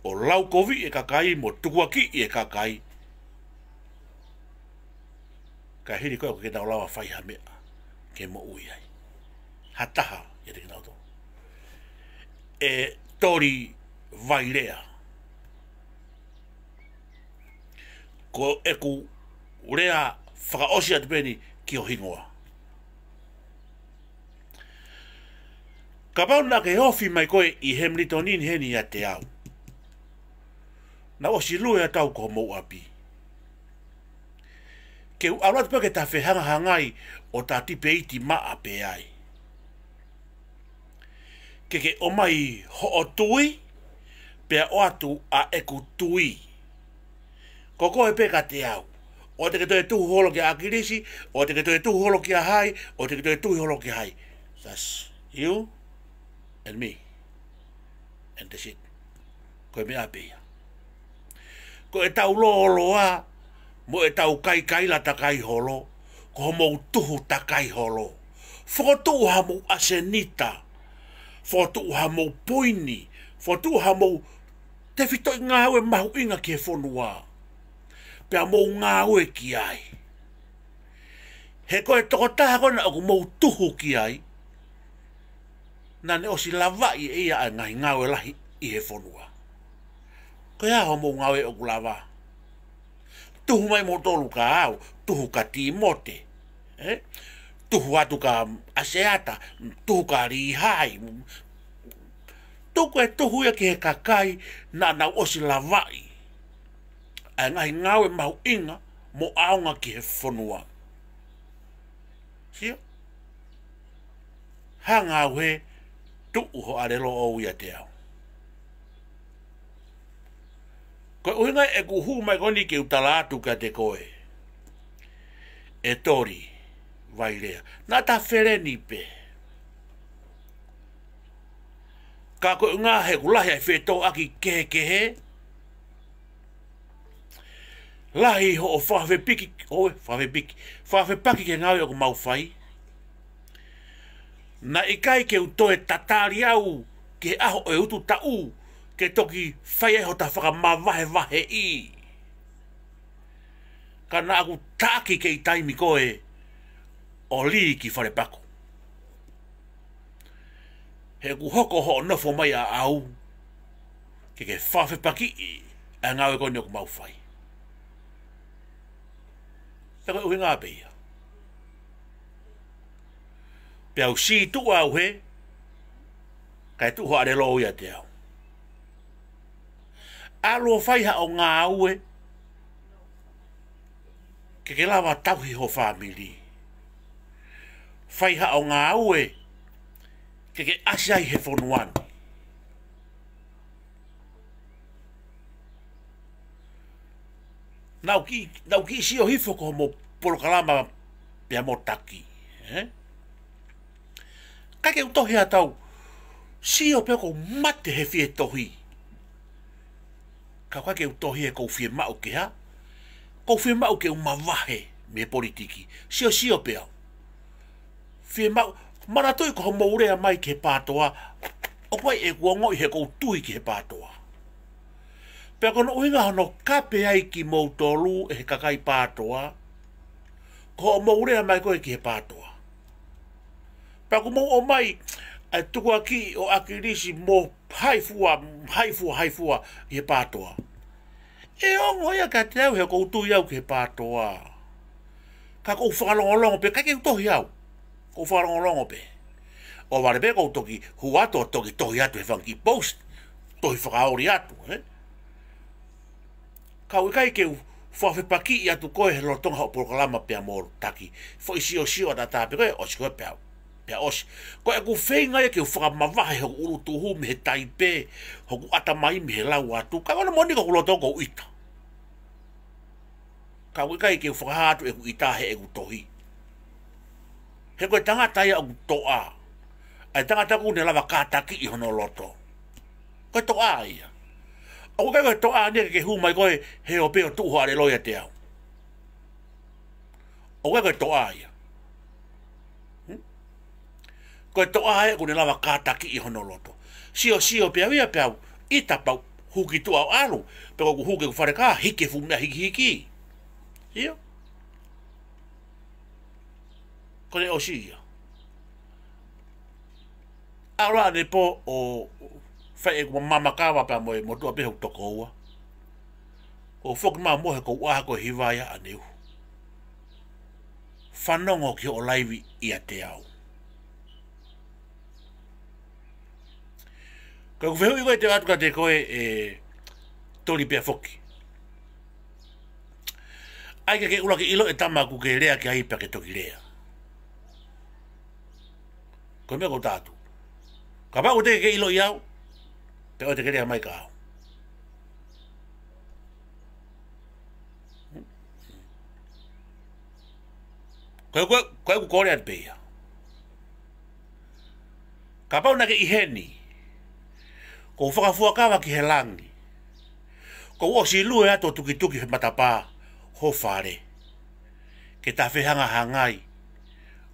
ʻo laukoviʻi e kakai mo tukuakiʻi e kakai. Kae hili ko ē ʻoku ʻikai ke tau lava fai ha meʻa ke moʻui ai ha taha ʻiate kinautolu. ʻE Toli Vailea. Ko ʻeku lea fakaʻosi atu pē eni ki ho hingoa. Kapau naʻa ke ofi mai koe ʻi Hemilitoni ni heni ʻiate au, naʻa ʻosi lue atu au ko homou ʻapi. Ke u ʻalu atu pē ke ta fehangahangai ʻo ta tipeiti maʻa pē ai. Ke ke ʻomai hoʻo tui, pea ʻoatu ʻa ʻeku tui. Ko koe pē kiate au. ʻOua te ke toe tuhu holo kia ʻAkilisi, ʻoua te ke toe tuhu holo kia hai, ʻoua te ke toe tuhu holo kia hai. That's you and me. And that's it. Ko e meʻa pē ia. Ko ʻetau lōloa, mo ʻetau kaikaila takai holo, ko homou tuhu takai holo. Fokotuʻu hamou ʻasenita, fokotuʻu hamou poini, fokotuʻu hamou tefitoʻi ngāue mahuʻinga ki he fonua. Pea mou ngāue ki ai. He ko e tokotaha ko ena ʻoku mou tuhu ki ai, naʻa ne ʻosi lavaʻi ʻe ia ʻa e ngaahi ngāue lahi ʻi he fonua. Ko e hā homou ngāue ʻoku lava? Tuhu mai moutolu kia au, tuhu kia Tīmote, ē? Tuhu atu kia ʻAseata, tuhu kia Līhai. Tuku e tuhu ia ki he kakai naʻa nau ʻosi lavaʻi ʻa e ngaahi ngāue mahuʻinga mo ʻaonga ki he fonua. Sio? Hanga au he tuʻu ho ʻalelo ʻou ʻiate au. Ko e ʻuhinga ʻeku hū mai ko eni ke u tala atu kiate koe, ʻe Toli Vailea. Naʻa ta feleni pē. Ka ko e ʻuhinga he ʻoku lahi ʻa e fetōʻaki kehekehe, lahi hoʻo fakafepiki, ʻo fakafepiki, fakafepaki ki he ngāue ʻoku mau fai. Naʻe ʻikai ke u toe tatali au ki he ʻaho ʻo e utu taʻu ke toki fai ai hota fakamavahevaheʻi. Ka naʻa ku taʻaki kei taimi koe ʻo lī ki falepaku. He ʻoku hoko hoʻo nofo mai ʻaʻau ke ke fakafepakiʻi ʻa e ngāue ko eni ʻoku mau fai. Pea ko e ʻuhinga pē ia. Pea u sītuʻa au he, kae tuʻu ho ʻalelo ʻiate au. ʻAlu ʻo fai haʻo ngāue ke ke lava tauhi ho fāmili. Fai haʻo ngāue ke ke ʻasi ai he fonua ni. Naʻa ku kiʻi, naʻa ku kiʻi sio hifo ki homo polokalama pea mo taki, ē? ʻIkai ke u tohi atu au, sio pē ʻoku ou mate he fie tohi. Ka ʻoku ʻikai ke u tohi he ʻoku ou fiemaʻu ke hā? ʻOku ou fiemaʻu ke u mavahe mei he politiki. Siosio pē au. Fiemaʻu, manatuʻi ko hoʻomou lea mai ki he PATOA, ʻoku ʻi ai ʻeku ongoʻi he ʻoku ou tui ki he PATOA. Pea ko hono ʻuhinga hono kape ai kimoutolu ʻe he kakai PATOA, ko hoʻomou lea mai ko ē ki he PATOA. Pea ʻoku mou ʻomai ʻa e tukuakiʻi ʻo ʻAkilisi mo hai fua, hai fua, hai fua ʻi he PATOA. ʻE ongo ia kiate au he ʻoku ou tui au ki he PATOA. Ka ʻoku ou fakalongolongo pē, ʻikai ke u tohi au. Ko e fakalongolongo pē. ʻO vale pē ʻoku ou toki hū atu ʻo toki tohi atu he fanga kiʻi post, tohi fakaoli atu, ē? Ka ʻoku ʻikai ke u fakafepakiʻi atu koe he lolotonga hoʻo polokalama pea mo Taki. Foʻi siosio ʻataʻatā pē ko ē, ʻosi ko ē pea, pea ʻosi. Ko ʻeku feinga ia ke u fakamavahe hoku ʻulu tuhu mei he taipē, hoku ʻatamai mei he lau atu. Ka ko hono moʻoni ko hoku loto ʻoku ou ʻita. Ka ʻoku ʻikai ke u fakahā atu ʻeku ʻita he ʻeku tohi. He ko e tangata ia ʻoku toʻa. ʻA e tangata ʻoku ne lava kātakiʻi hono loto. Ko e toʻa ia. ʻOku ʻikai ko e toʻa eni ia ke ke hū mai koe he ope ʻo tuʻu ho ʻalelo ʻiate au. ʻOku ʻikai ko e toʻa ia. Hmm? Ko e toʻa ia ʻoku ne lava kātakiʻi hono loto. Siosio pē au ia pea u ʻita pea u hū ki tuʻa ʻo ʻalu. Pea ko ʻeku hū ki heʻeku fale ka hiki e fuʻu meʻa hikihiki. Sio? Ko ʻene ʻosi ia. ʻAlu ʻanepō ʻo fai ʻeku mama kava pea mo e motuʻa pē hoku tokoua. ʻO foki mai mo he ko ʻaho ko e hiva ia ʻaneuhu. Fanongo ki hoʻo laivi ʻiate au. Ka ʻoku ou fehuʻi ko ē ʻe ʻatu kiate koe ʻe Toli pea foki. ʻAi ke ke ʻuluaki ʻilo e tama ʻoku ke lea ki ai pea ke toki lea. Ko e meʻa ʻoku ou tala atu. Kapau ʻoku teʻeki ke ke ʻiloʻi au, pea ʻoua te ke lea mai kia au. Ko e, ko e, ko ʻeku kole atu pē ia. Kapau naʻa ke ʻi heni, ʻoku ou fakafuakava ki he langi. ʻOku ou ʻosi lue atu ʻo tukituki he matapā ho fale. Ke ta fehangahangai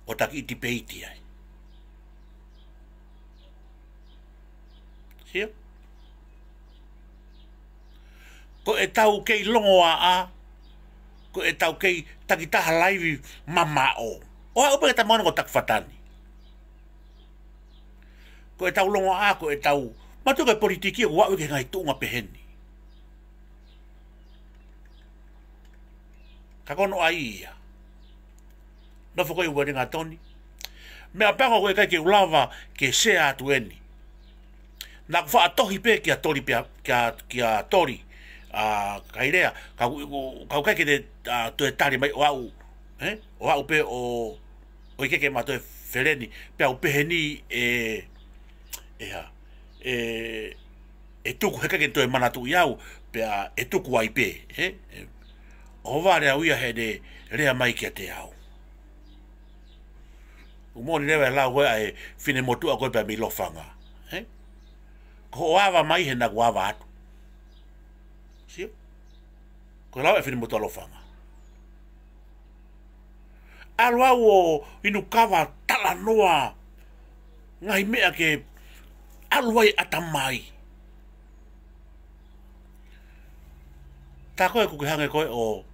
ʻo ta kiʻi tipeiti ai. Sio? Ko ʻetau kei longoaʻa, ko ʻetau kei takitaha laivi mamaʻo. ʻO aʻu pē ki he tama ko eni ko Taki Fatani. Ko ʻetau longoaʻa, ko ʻetau, mātuʻaki politiki ʻoku aʻu ki he ngaahi tuʻunga peheni. Ka ko hono ʻai ia. Nofo ko ē ʻi Uelingatoni. Meʻapango ʻoku ʻikai ke u lava ke share atu eni. Naʻa ku faʻa tohi pē kia Toli pea, kia, kia Toli, ʻa, kae lea, ka u, u, ka u ʻikai ke te, ʻa, toe tali mai ʻo aʻu, ē? ʻO aʻu pē ʻo, ʻo ʻikai ke ma toe feleni, pea u pehē ni ʻe, ʻe hā, ʻe, ʻe tuku he ʻikai ke toe manatuʻi au, pea ʻe tuku ai pē, ē? ʻE, ʻo vale au ia heʻene lea mai kiate au. ʻOku moʻoni leva e lau ko ē ʻa e finemotuʻa ko ē pea mei Lofanga. Ē? Ko hoʻo ava mai he naʻa ku ava atu. Sio? Ko e lau ʻa e finemotuʻa Lofanga. ʻAlu au ʻo inu kava talanoa ngaahi meʻa ke ʻalu ai ʻatamai. Tā ko ē ʻoku ke hangē ko ē ʻo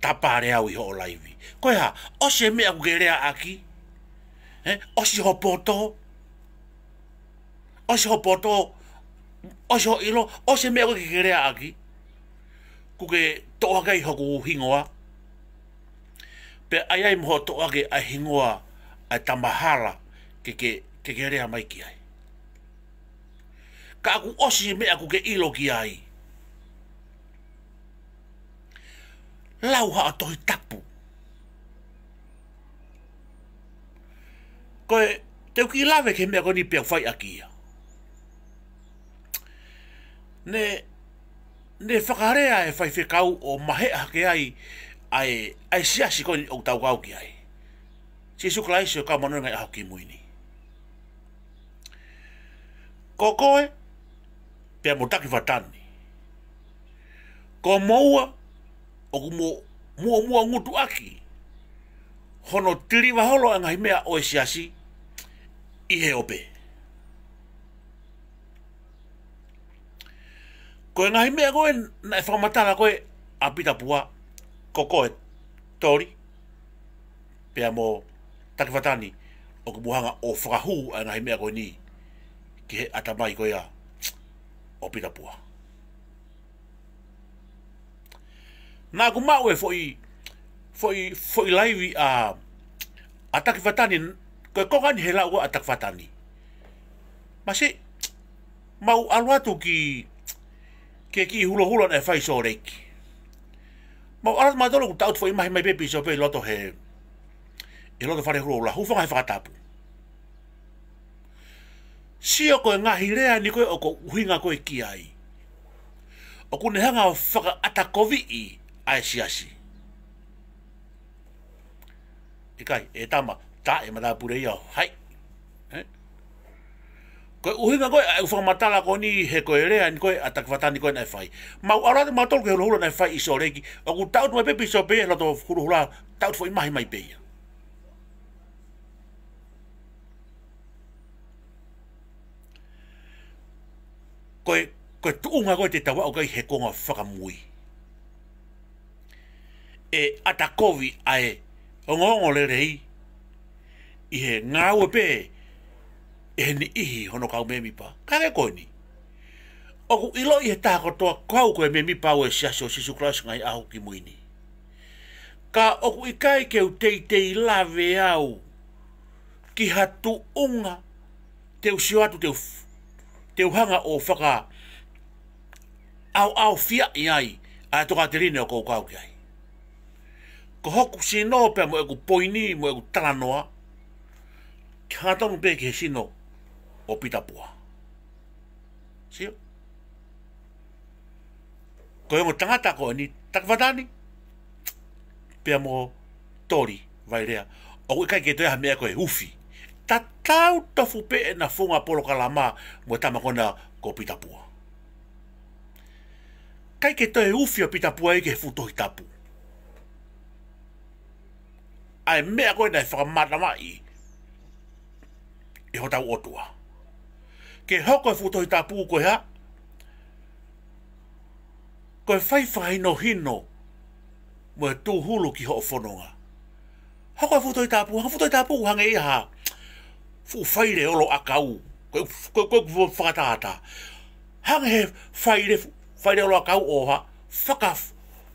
tapale au ʻi hoʻo laivi. Ko e hā, ʻosi e meʻa ʻoku ke leaʻaki, ē? ʻOsi ho poto, ʻosi ho poto, ʻosi ho ʻilo, ʻosi e meʻa ʻoku ke leaʻaki. ʻOku ke toʻo hake ai hoku hingoa. Pea ʻai ai mo hoʻo toʻo hake ʻa e hingoa ʻa e tama hala ke, ke, ke ke lea mai ki ai. Ka ʻoku ʻosi e meʻa ʻoku ke ʻilo ki ai. Lau haʻo Tohi Tapu. Ko e, te u kiʻi lave ki he meʻa ko eni pea u fai ʻaki ia. Ne, ne fakalea e faifekau ʻo maheʻa hake ai ʻa e, ʻa e siasi ko eni ʻoku tau kau ki ai. Sīsū Kalaisi ʻo e Kau Māʻoniʻoni ʻi he Ngaahi ʻAho Kimui ni. Ko koe, pea mo Taki Fatani. Ko moua, ʻoku mo, muʻomuʻa ngutu ʻaki hono tiliva holo e ngaahi meʻa ʻo e siasi ʻi he ope. Ko e ngaahi meʻa ko ē naʻe fakamatala ko ē ʻa Pita Pua, ko koe Toli, pea mo Taki Fatani, ʻoku mou hanga ʻo fakahū ʻa e ngaahi meʻa ko eni ki he ʻatamai ko ia ʻo Pita Pua. Naʻa ku maʻu e foʻi, foʻi, foʻi laivi ʻa, ʻa Takivatani, ko e konga eni he lau ʻa Takivatani. Masiʻi, mau ʻalu atu ki, ki he kiʻi hulohula naʻe fai ʻi Sōleki. Mau ʻalu atu mautolu kuo taʻutu foʻi mahi mai pē pīsope ʻi loto he, ʻi loto fale hulohula, hūfanga he fakatapu. Sio ko e ngaahi lea ni ko ē ʻoku ʻuhinga ko ē ki ai, ʻoku ne hanga ʻo fakaʻatakoviʻi ʻa e siasi. ʻIkai, ʻe tama, taʻe matāpule ia ʻo hai. Ē? Ko e ʻuhinga ko ē ʻa e fakamatala ko eni he ko e lea ni ko ē ʻa Takivatani ko ē naʻe fai. Mau ʻalu atu mautolu ki he hulohula naʻe fai ʻi Sōleki, ʻoku taʻutu mai pē pīsope he loto hulohula, taʻutu foʻi mahi mai pē ia. Ko e, ko e tuʻunga ko ē te tau aʻu ki ai he konga fakamui. ʻE ʻatakovi ʻa e ongoongolelei ʻi he ngāue pē ʻe he niʻihi hono kau mēmipa. Ka ke ko eni, ʻoku ʻiloʻi he taha kotoa ko au ko e mēmipa au ʻo e Siasi ʻo Sīsū Kalaisi ʻo e Ngaahi ʻAho Kimui Ni. Ka ʻoku ʻikai ke u teitei lave au ki ha tuʻunga te u sio atu te u, te u hanga ʻo fakaʻaoʻaofiaʻi ai ʻa e tokāteline ʻoku ou kau ki ai. Ko hoku sino pea mo ʻeku poini mo ʻeku talanoa, ke hangatonu pē ki he sino ʻo Pita Pua. Sio? Ko e ongo tangata ko eni, Takivatani pea mo Toli Vailea, ʻoku ʻikai ke toe ʻi ai ha meʻa ko e ufi. Tatau tofu pē ʻena funga polokalama mo e tama ko ena ko Pita Pua. ʻIkai ke toe ufi ʻa Pita Pua ia ki he fuʻu Tohi Tapu, ʻa e meʻa ko ē naʻe fakamatamaʻi ʻe hotau ʻOtua. Ke hoko e fuʻu Tohi Tapu ko e hā? Ko e fai fakahinohino mo e tūhulu ki hoʻo fononga. Hoko e fuʻu Tohi Tapu, hanga fuʻu Tohi Tapu hangē ia ha fuʻu faile olo ʻakau. Ko e, ko e, ko e fakatātā. Hangē he faile, faile olo ʻakau ʻo hā? Faka,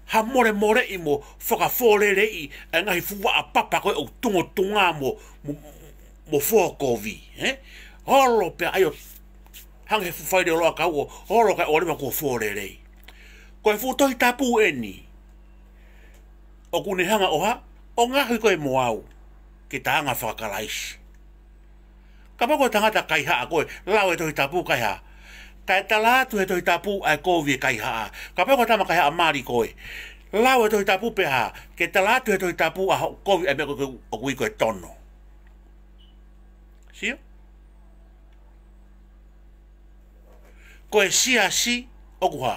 ha molemoleʻi mo fakafōleleiʻi ʻa e ngaahi fuʻu vaʻa papa ko ē ʻoku tungotunga mo, mo, mo fōkovi, ē? Olo pea ʻai ʻo hangē he fuʻu faile olo ʻakau ʻo olo kae ʻoua leva kuo fōlelei. Ko e fuʻu Tohi Tapu eni ʻoku ne hanga ʻo hā? ʻO ngaohi koe mo au ke ta anga faka-Kalaisi. Kapau ko e tangata kaihaʻa koe, lau e Tohi Tapu kae hā? Kae tala atu he Tohi Tapu ʻa e kovi e kaihaʻa. Kapau ko e tama kaihaʻa mali koe, lau e Tohi Tapu pea hā? Ke tala atu he Tohi Tapu ʻa hoʻo kovi ʻa e meʻa ko ē ʻoku ui ko e tono. Sio? Ko e siasi ʻoku hā?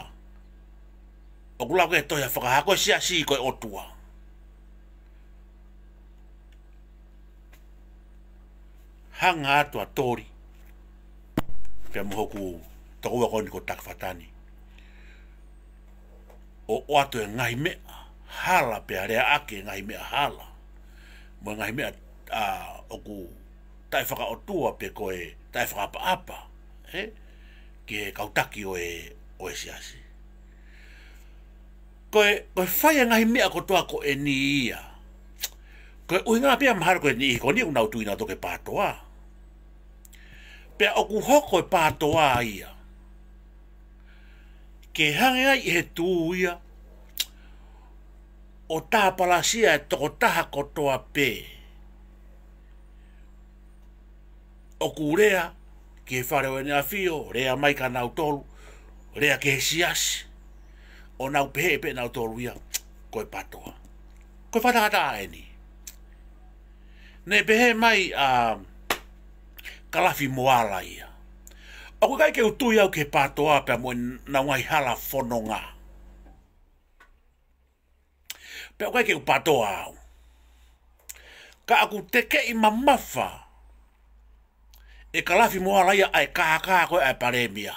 ʻOku lau ke tohi ʻa Fakahā, ko e siasi ko e ʻOtua. Hanga atu ʻa Toli pea mo hoku tokoua ko eni ko Takivatani ʻo ʻoatu e ngaahi meʻa hala pea leaʻaki e ngaahi meʻa hala mo e ngaahi meʻa, ā, ʻoku taʻefakaʻotua pe ko e taʻefakaʻapaʻapa, ē, ki he kau taki ʻo e, ʻo e siasi. Ko e, ko e fai e ngaahi meʻa kotoa ko eni ia, ko e ʻuhinga pē ia mahalo ko e niʻihi ko eni ʻoku nau tui nautolu ki he PTOA. Pea ʻoku hoko e PTOA ia ke hangē ai ʻi he tū ia ʻo tāpalasia e tokotaha kotoa pē ʻoku lea ki he Fale ʻo ʻEne ʻAfio, lea mai kia nautolu, lea ki he siasi, ʻo nau pehē pē nautolu ia ko e PTOA. Ko e fakatātā eni. Naʻe pehē mai ʻa Kalafi Moala ia, ʻoku ʻikai ke u tui au ki he PTOA pea mo ʻenau ngaahi hala fononga. Pea ʻoku ʻikai ke u PTOA au. Ka ʻoku tekeʻi mamafa ʻe Kalafi Moala ia ʻa e kākā ko ē ʻa e palēmia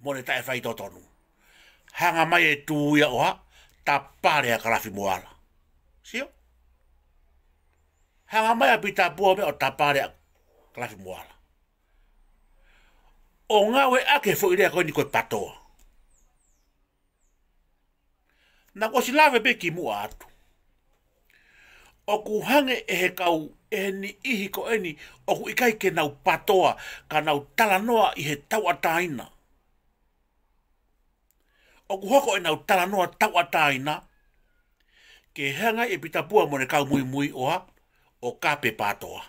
mo ʻene taʻefaitotonu. Hanga mai e tū ia ʻo hā? Tapale ʻa Kalafi Moala. Sio? Hanga mai ʻa Pita Pua meʻa ʻo tapale ʻa Kalafi Moala, ʻo ngāueʻaki e foʻi lea ko eni ko e PTOA. Naʻá ku ʻosi lave pē kimuʻa atu. ʻOku hangē ʻe he kau, ʻe he niʻihi ko eni, ʻoku ʻikai ke nau pātoa, ka nau talanoa ʻi he tauʻatāina. ʻOku hoko ʻenau talanoa tauʻatāina, ke hanga ʻe Pita Pua mo ʻene kau muimui ʻo, ʻo kape pātoa.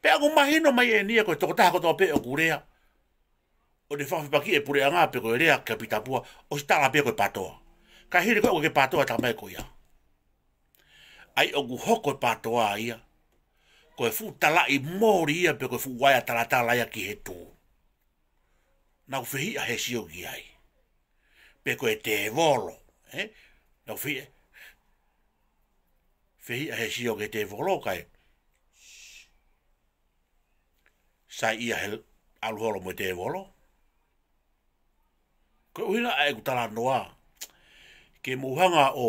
Pea ʻoku mahino mai eni ia ko e tokotaha kotoa pē ʻoku lea, ʻo ne fakafepakiʻi e puleʻanga pe ko e lea kia Pita Pua, ʻosi tala pē ko e pātoa. Ka hili ko ē ʻoku ʻikai ke pātoa e tama ko ia. ʻAi ʻoku hoko e pātoa ia, ko e fuʻu talaʻi moli ia pe ko e fuʻu vaea talatala ia ki he tū. Naʻa ku fehiʻa he sio ki ai. Pe ko e tēvolo, ē? Naʻa ku fehiʻa, fehiʻa he sio ki he tēvolo kae saiʻia he ʻalu holo mo e tēvolo. Ko e ʻuhinga ʻa ʻeku talanoa, ke mou hanga ʻo,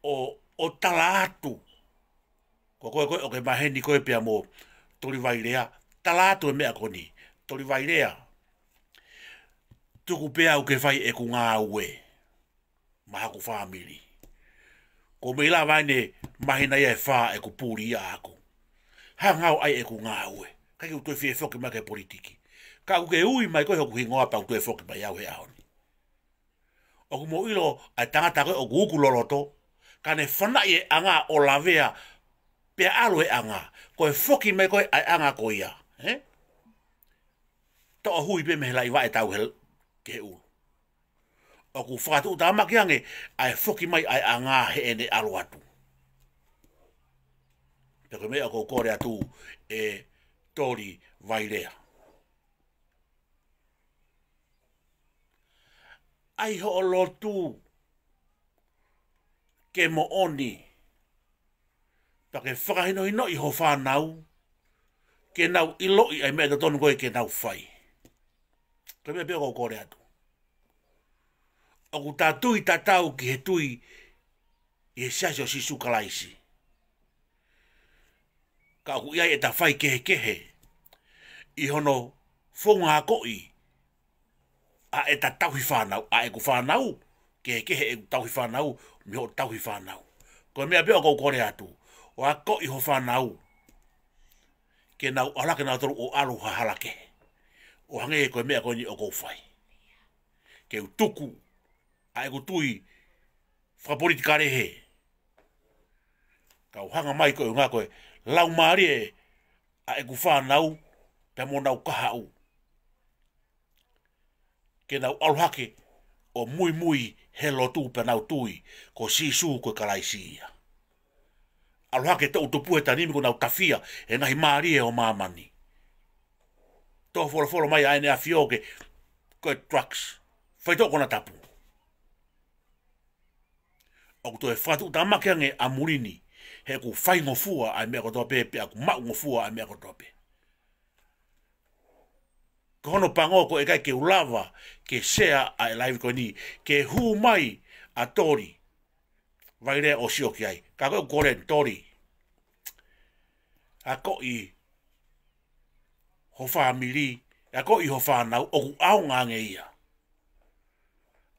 ʻo, ʻo tala atu. Ko koe ko ē ʻoku ke maheni koe pea mo Toli Vailea, tala atu e meʻa ko eni. Toli Vailea, tuku pē au ke fai ʻeku ngāue maʻa hoku fāmili. Ko mei lava ʻene māhina ia ʻe fā ʻeku puli ia ʻaʻaku. Hanga ʻo ʻai ʻeku ngāue. ʻIkai ke u toe fie foki mai ki he politiki. Ka ʻoku ke ui mai koe hoku hingoa pea u toe foki mai au he ʻaho ni. ʻOku mou ʻilo ʻa e tangata ko ē ʻoku uku loloto, ka ne fanaʻi e ʻanga ʻo lavea, pea ʻalu e ʻanga. Ko e foki mai ko ē ʻa e ʻanga ko ia, ē? Toʻo hui pē mei he laʻi vaʻe tau he, ki he ʻulu. ʻOku fakatuʻutāmaki ange ʻa e foki mai ʻa e ʻanga heʻene ʻalu atu. Pea ko e meʻa ʻoku ou kole atu ʻe Toli Vailea. ʻAi hoʻo lotu ke moʻoni, pea ke fakahinohinoʻi ho fānau, ke nau ʻiloʻi ʻa e meʻa totonu ko ē ke nau fai. Ko e meʻa pē ʻoku ou kole atu. ʻOku ta tui tatau ki he tui ʻi he Siasi ʻo Sīsū Kalaisi. Ka ʻoku ʻi ai ʻeta faikehekehe ʻi hono founga akoʻi ʻa ʻeta tauhi fānau, ʻa ʻeku fānau, kehekehe ʻeku tauhi fānau mei hoʻo tauhi fānau. Ko e meʻa pē ʻoku ou kole atu, ʻo akoʻi ho fānau ke nau ʻalu hake nautolu ʻo ʻalu ha hala kehe. ʻO hangē ko e meʻa ko eni ʻoku ou fai. Ke u tuku ʻa ʻeku tui fakapolitikale hē, ka u hanga mai ko e ʻuhinga ko e laumālie ʻa ʻeku fānau pea mo honau kahaʻu, ke nau ʻalu hake ʻo muimui he lotu pea nau tui ko Sīsū ko e Kalaisi ia. ʻAlu hake toʻu tupu he taimi kuo nau tafia he ngaahi mālie ʻo māmani. Tō folofola mai ʻa ʻEne ʻAfio ke, ko e drugs, faitoʻo konatapu. ʻOku toe fakatuʻutāmaki ange ʻa muli ni, he ʻoku faingofua ʻa e meʻa kotoa pē, pea ʻoku maʻungofua ʻa e meʻa kotoa pē. Ko hono pango ko e ʻikai ke u lava ke share ʻa e live ko eni, ke hū mai ʻa Toli Vailea ʻo sio ki ai. Ka ko ʻeku kole eni Toli, akoʻi ho fāmili, akoʻi ho fānau, ʻoku ʻaonga ange ia.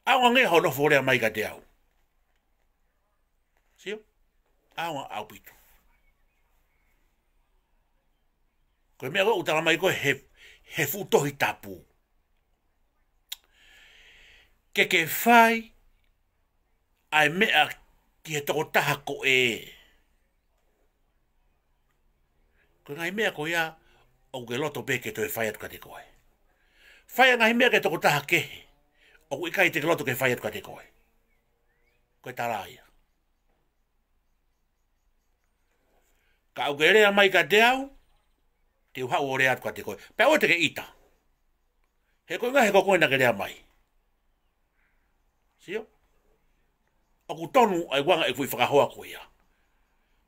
ʻAonga ange hoʻo nofo ʻo lea mai kiate au. Sio? ʻAonga ʻaupito. Ko e meʻa ko ē ʻoku tala mai ko ē he, he fuʻu Tohi Tapu. Ke ke fai ʻa e meʻa ki he tokotaha ko ē. Ko e ngaahi meʻa ko ia ʻoku ke loto pē ke toe fai atu kiate koe. Fai ʻa e ngaahi meʻa ki he tokotaha kehe, ʻoku ʻikai te ke loto ke fai atu kiate koe. Ko e tala ia. Ka ʻoku ke lea mai kiate au, te u haʻu ʻo lea atu kiate koe. Pea ʻoua te ke ʻita. He ko e ʻuhinga he ko koe naʻa ke lea mai. Sio? ʻOku tonu ʻa e ʻuhinga ʻeku foʻi fakahoa ko ia.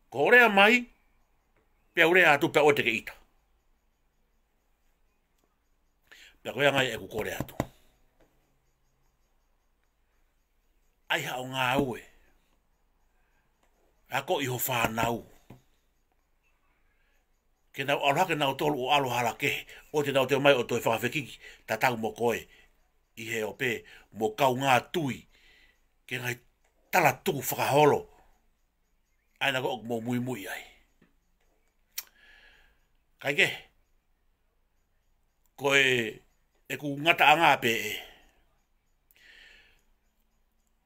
Ko hoʻo lea mai, pea u lea atu pea ʻoua te ke ʻita. Pea ko ia ngai ʻeku kole atu. ʻAi haʻo ngāue. Akoʻi ho fānau. Ke nau ʻalu hake nautolu ʻo ʻalu hala kehe. ʻOua te nau toe ō mai ʻo toe fakafekiki tatau mo koe. ʻI he ope mo kaungā tui. Ke ngaahi tala tuku fakaholo. ʻa ena ko ʻoku mou muimui ai. Kae kehe, ko e, ʻeku ngataʻanga pē ē.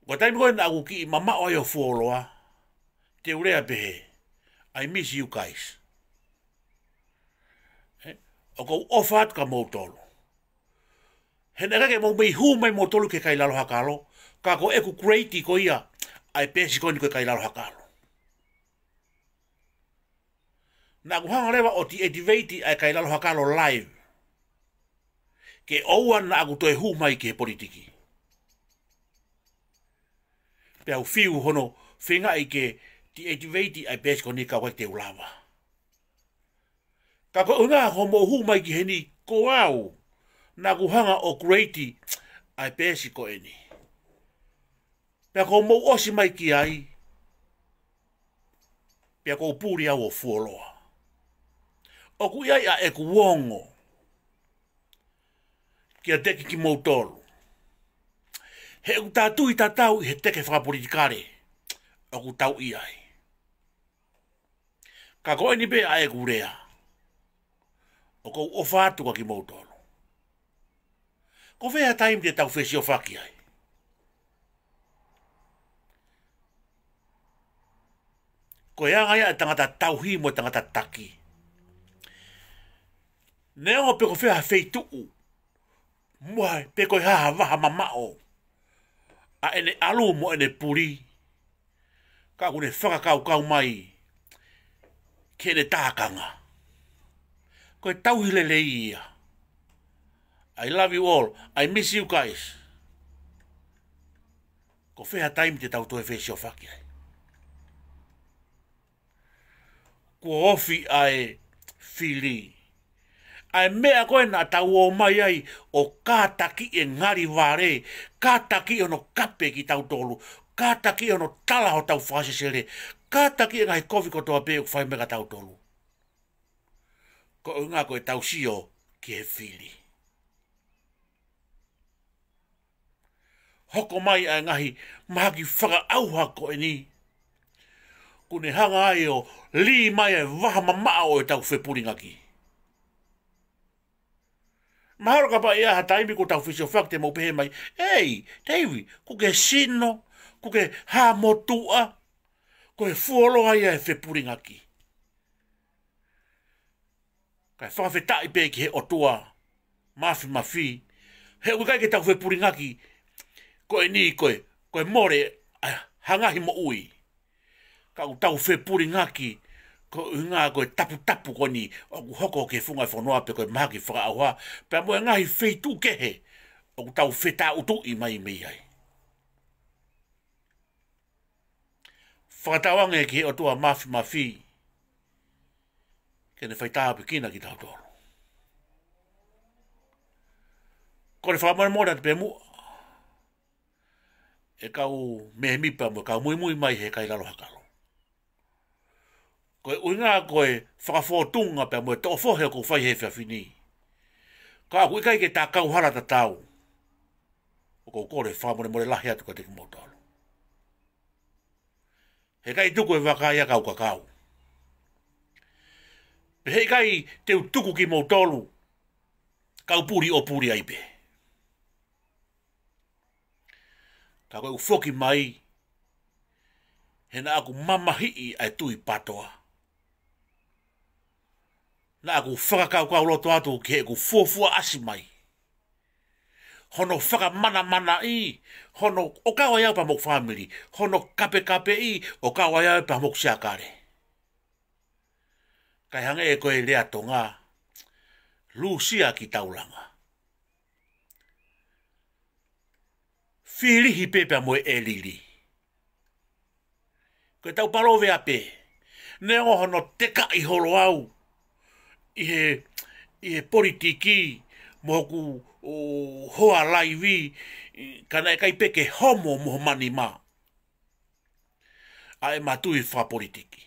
Ko e taimi ko ē naʻa ku kiʻi mamaʻo ai ʻo fuoloa, te u lea pehē, "I miss you guys." Ē? ʻOku ou ʻofa atu kia moutolu. He naʻe ʻikai ke mou mei hū mai moutolu ki he Kailalo Hakalo, ka ko ʻeku create ko ia ʻa e peesi ko eni ko e Kailalo Hakalo. Naʻa ku hanga leva ʻo deactivate ʻa e Kailalo Hakalo live. Ke ʻoua naʻa ku toe hū mai ki he politiki. Pea u fiu hono feingaʻi ke deactivate ʻa e peesi ko eni ka ʻoku ʻikai te u lava. Ka ko e ʻuhinga hoʻomou hū mai ki heni, ko au naʻa ku hanga ʻo create ʻa e peesi ko eni. Pea ko hoʻomou ʻosi mai ki ai, pea ʻoku ou puli au ʻo fuoloa. ʻOku ʻi ai ʻa ʻeku ongo kiate kimoutolu. He ʻoku tau tui tatau ʻi he teke fakapolitikale ʻoku tau ʻi ai. Ka ko eni pē ʻa ʻeku lea. ʻOku ou ʻofa atu kia kimoutolu. Ko fē ha taimi te tau fesiofaki ai? Ko e anga ia ʻa e tangata tauhi mo e tangata taki. Neongo pe ko fē ha feituʻu, mo ha, pe ko e hā ha vaha mamaʻo ʻa ʻene ʻalu mo ʻene puli, ka ʻoku ne fakakaukau mai ki heʻene tākanga. Ko e tauhi lelei ia. I love you all. I miss you guys. Ko fē ha taimi te tau toe fesiofaki ai? Kuo ofi ʻa e fili. ʻA e meʻa ko ē naʻa tau ō mai ai ʻo kātaki e ngali vale, kātaki hono kape kitautolu, kātaki hono tala hotau fakasesele, kātaki e ngaahi kovi kotoa pē ʻoku fai mai kia tautolu. Ko e ʻuhinga ko ʻetau sio ki he fili. Hoko mai ʻa e ngaahi mahaki fakaʻauha ko eni, ʻoku ne hanga ai ʻo lī mai e vaha mamaʻo ʻo ʻetau fepulingaki. Mahalo kapau ʻe ʻi ai ha taimi kuo tau fesiofaki te mou pehē mai, "Ei, Teivi, ʻoku ke sino, ʻoku ke hā motuʻa, ko e fuoloa ia e fepulingaki." Kae fakafetaʻi pē ki he ʻOtua Mafimafi, he ʻoku ʻikai ke tau fepulingaki ko eni ko e, ko e mole ʻa e ngaahi moʻui. Ka ʻoku tau fepulingaki ko e ʻuhinga ko e taputapu ko eni ʻoku hoko ki he funga fonua pe ko e mahaki fakaʻauha, pea mo e ngaahi feituʻu kehe ʻoku tau fetaʻutuʻi mai mei ai. Fakatauange ki he ʻOtua Mafimafi ke ne faitāpuekina kitautolu. Ko e fakamolemole atu pē muʻa ʻe kau mēmipa mo e kau muimui mai he Kailalo Hakalo. Ko e ʻuhinga ko e fakafōtunga pea mo e toʻofohe ʻoku ou fai he efiafi ni, ka ʻoku ʻikai ke ta kauhala tatau, ʻoku ou kole fakamolemole lahi atu kiate kimoutolu. He ʻikai tuku e vaka ia kau kakau. Pea he ʻikai te u tuku kimoutolu kau puli ʻo puli ai pē. Ka ko ʻeku foki mai, he naʻa ku mamahiʻi ʻa e tui pātoa. Naʻa ku fakakaukauloto atu ki heʻeku fuofua ʻasi mai. Hono fakamanamanaʻi, hono ʻo kau ai au pea mo hoku fāmili, hono kapekapeʻi, ʻo kau ai au pea mo hoku siakale. Kae hangē ko e lea Tonga, lūsia ki taulanga. Filihi pē pea mo e ʻelili. Ko ʻetau palōveape, neongo hono tekaʻi holo au ʻi he, ʻi he politiki mo hoku, ʻo, hoa laivi, ka naʻe ʻikai pē ke homo mo ho manima ʻa ʻema tui fakapolitiki.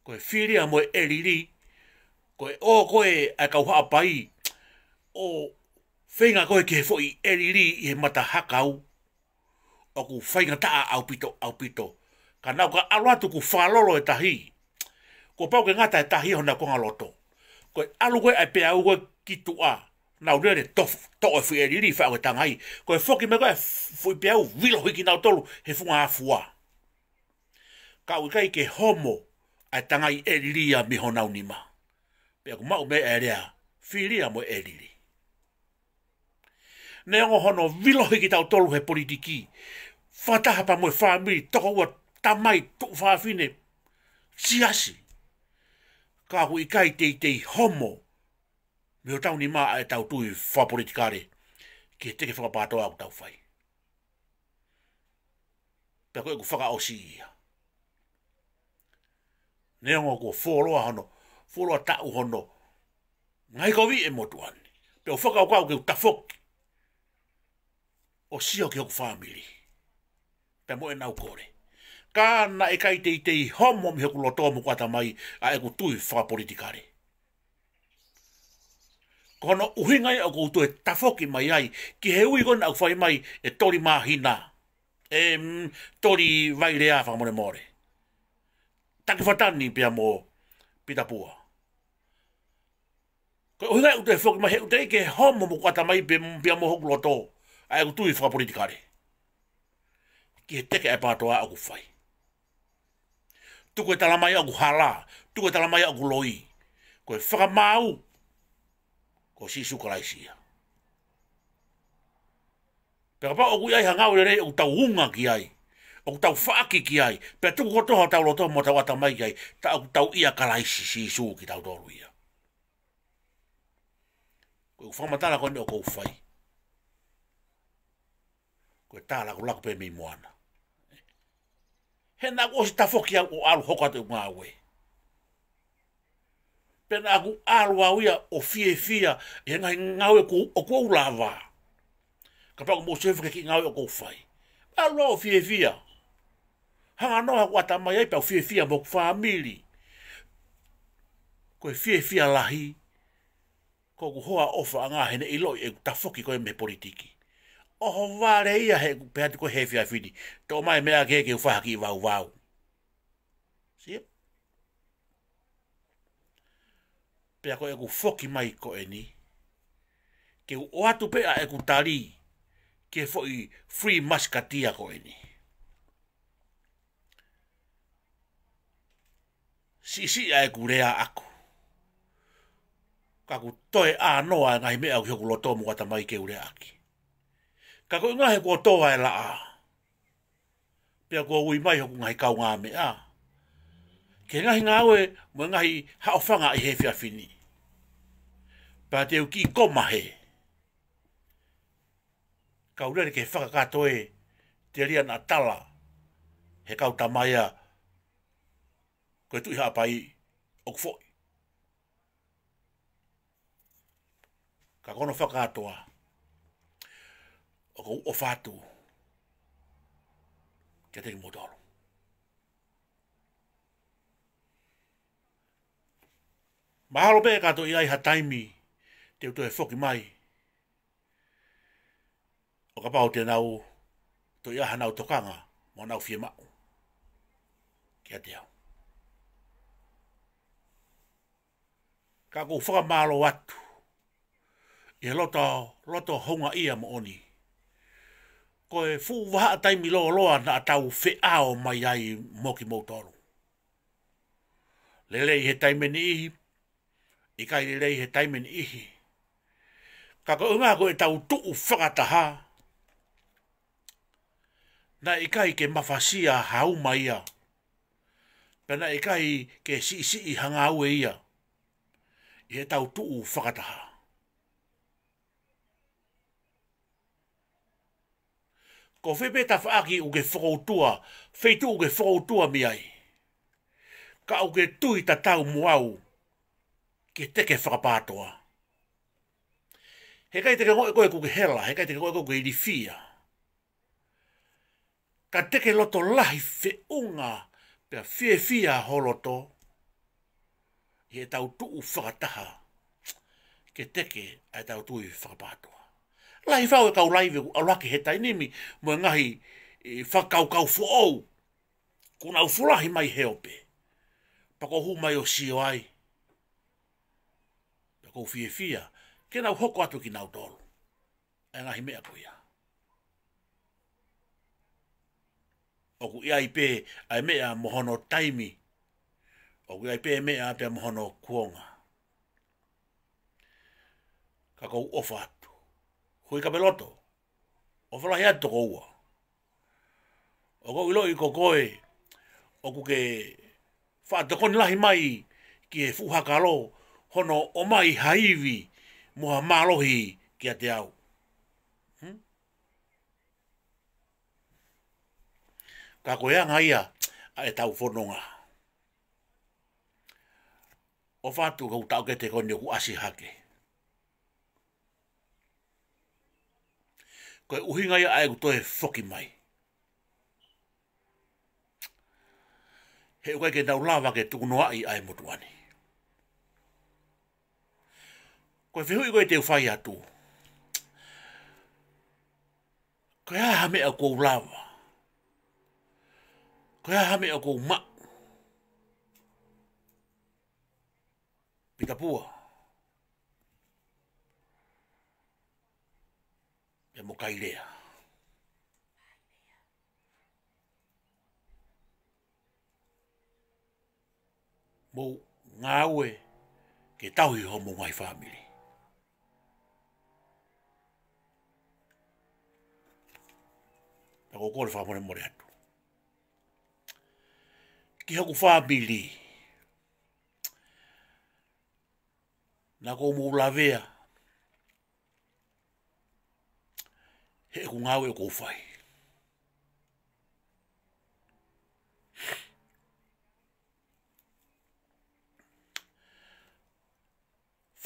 Ko e fili ia mo e ʻelili, ko e ʻoku ʻi ai ʻa e kau Haʻapai, ʻo feinga ko ē ki he foʻi ʻelili ʻi he mata hakau, ʻoku faingataʻa ʻaupito, ʻaupito. Ka naʻa ku ʻalu atu kuo fakalolo e tahi. Kuo pau ke ngata e tahi honau konga loto. Ko e ʻalu ko ē ʻa e peau ko ē ki tuʻa. Nau lele to-, toʻo e fuʻu ʻelili faʻo e tangai. Ko e foki mai ko ē fu-, fuʻu peau vilo hiki nautolu he funga afua. Ka ʻoku ʻikai ke homo ʻa e tangai ʻelili ia mei honau nima. Pea ʻoku maʻu mei ai e lea, filia mo e ʻelili. Neongo hono vilo hiki tautolu he politiki, fakataha pea mo e fāmili, tokoua, tamai, tuofāfine, siasi. Ka ʻoku ʻikai teitei homo mei hotau nima ʻa ʻetau tui fakapolitikale ki he teke fakapātoa ʻoku tau fai. Pea ko ʻeku fakaʻosi ia. Neongo kuo fuoloa hono, fuoloa taʻu hono ngaahi kovi e motuʻa ni. Pea u fakakaukau ke u tafoki ʻo sio ki hoku fāmili. Pea mo ʻenau kole. Ka naʻe ʻikai teitei homo mei hoku loto mo hoku ʻatamai ʻa ʻeku tui fakapolitikale. Ko hono ʻuhinga ia ʻoku ou toe tafoki mai ai, ki he ui ko ena ʻoku fai mai ʻe Toli Māhina. ʻE, mm, Toli Vailea fakamolemole. Taki Fatani pea mo Pita Pua. Ko e ʻuhinga ia ʻoku toe foki mai he ʻoku teʻeki ke homo mo hoku ʻatamai pe, pea mo hoku loto. ʻA ʻeku tui fakapolitikale. Ki he teke ʻa e pātoa ʻoku fai. Tuku e talamai ʻoku hala, tuku e talamai ʻoku loi. Ko e fakamaau, ko Sīsū Kalaisi ia. Pea kapau ʻoku ʻi ai ha ngāue lelei ʻoku tau unga ki ai, ʻoku tau faʻaki ki ai, pea tuku kotoa hotau loto mo hotau ʻatamai ki ai, tā ʻoku tau ʻia Kalaisi Sīsū kitautolu ia. Ko e fakamatala ko eni ʻoku ou fai. Ko e tā lakulaku pē mei Moana. He naʻa ku ʻosi tafoki au ʻo ʻalu hoko atu e ngāue. Pea naʻa ku ʻalu au ia ʻo fiefia ʻi he ngaahi ngāue ʻoku, ʻoku ou lava. Kapau ʻoku mou sio hifo ki he kiʻi ngāue ʻoku ou fai. ʻAlu au ʻo fiefia. Hanga noa hoku ʻatamai ai pea u fiefia mo hoku fāmili. Ko e fiefia lahi, ko ʻeku hoa ʻofaʻanga heʻene ʻiloʻi ʻeku tafoki ko ē mei he politiki. ʻOhovale ia heʻeku pehē atu ko ē he efiafi ni. Toʻo mai e meʻa kehe ke u fai ha kiʻi vauvau. Sio? Pea ko ʻeku foki mai ko eni. Ke u ʻoatu pē ʻa ʻeku tali ki he foʻi free musketeer ko eni. Siʻisiʻi ʻa ʻeku lea ʻaku. Ka ʻoku toe ʻā noa e ngaahi meʻa ʻoku ʻi hoku loto mo hoku ʻatamai ke u leaʻaki. Ka ko e ʻuhinga he kuo tō ʻa e laʻā. Pea kuo ui mai hoku ngaahi kaungāmeʻa. Ki he ngaahi ngāue mo e ngaahi haʻofanga ʻi he efiafi ni. Pea te u kiʻi koma hē. Kau lele ki he fakakātoa ē, telia naʻa tala he kau tamaiki ia, ko e Tuʻi Haʻapai ʻoku foʻi. Ka ko hono fakakātoa, ʻoku ou ʻofa atu kiate kimoutolu. Mahalo pē ka toe ʻi ai ha taimi te u toe foki mai. ʻO kapau te nau toe ʻi ai hanau tokanga mo hanau fiemaʻu kiate au. Ka ʻoku ou fakamālō atu ʻi he loto, loto houngaʻia moʻoni. Ko e fuʻu vahaʻa taimi lōloa naʻa tau feʻao mai ai mo kimoutolu. Lelei he taimi ʻe niʻihi, ʻikai lelei he taimi ʻe niʻihi. Ka ko e ʻuhinga ko ʻetau tuʻu fakataha, naʻe ʻikai ke mafasia ha uma ia. Pea naʻe ʻikai ke siʻisiʻi ha ngāue ia ʻi heʻetau tuʻu fakataha. Ko fē pē tafaʻaki ʻoku ke fokoutua, feituʻu ʻoku ke fokoutua mei ai, ka ʻoku ke tui tatau mo au ki he teke fakapātoa. Heʻikai te ke ongoʻi koe ʻoku ke hela, heʻikai te ke ongoʻi koe ʻoku ke ilifia. Ka te ke loto lahi feʻunga pea fiefia ho loto ʻi heʻetau tuʻu fakataha ke teke ʻa ʻetau tui fakapātoa. Lahi fau e kau laive ʻoku ʻalu hake he taimi ni mo e ngaahi, ʻi he fakakaukau foʻou. Kuo nau fulahi mai he ope. Pea ʻoku ou hū mai ʻo sio ai. Pea ʻoku ou fiefia ke nau hoko atu kinautolu. ʻA e ngaahi meʻa ko ia. ʻOku ʻi ai pē ʻa e meʻa mo hono taimi. ʻOku ʻi ai pē meʻa pea mo hono kuonga. Ka ʻoku ou ʻofa atu. Hui Kapeloto. ʻOfa lahi atu tokoua. ʻOku ou ʻiloʻi ko koe, ʻoku ke faʻa tokoni lahi mai ki he fuʻu hakalo, hono ʻomai ha ivi mo ha mālohi kiate au. Hmm? Ka ko e anga ia ʻa ʻetau fononga. ʻOfa atu ko e taʻokete ko eni ʻoku ʻasi hake. Ko e ʻuhinga ia ʻa ʻeku toe foki mai. He ʻoku ʻikai ke nau lava ke tukunoaʻi ʻa e motuʻa ni. Ko e fehuʻi ko ē te u fai atu. Ko e hā ha meʻa ʻoku ou lava? Ko e hā ha meʻa ʻoku ou maʻu? Pita Pua. Pea mo Kailea. Mou ngāue ke tauhi homou ngaahi fāmili. Pea ʻoku ou kole fakamolemole atu ki hoku fāmili. Naʻa ʻoku mou lavea he ʻeku ngāue ʻoku ou fai.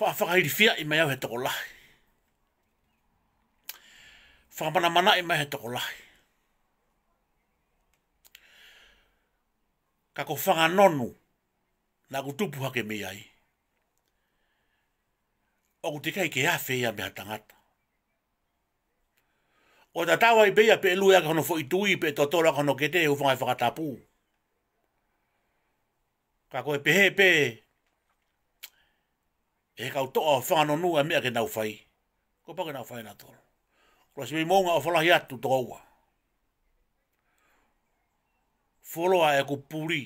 Faʻa fakailifiaʻi mai au he tokolahi. Fakamanamanaʻi mai he tokolahi. Ka ko Fanganonu, naʻa ku tupu hake mei ai, ʻoku teʻeki ai ke afe ia mei ha tangata. ʻO tatau ai pē ia pe ʻe lue ʻaki hono foʻi tui, pe ʻe totolo ʻaki hono kete, ʻo fanga fakatapu. Ka ko e pehē pē ʻe he kau toʻa ʻo Fanganonu ʻa e meʻa ke nau fai, kuo pau ke nau fai ʻe nautolu. Ko e ʻosi mei moʻunga, ʻofa lahi atu tokoua. Fuoloa ʻeku puli.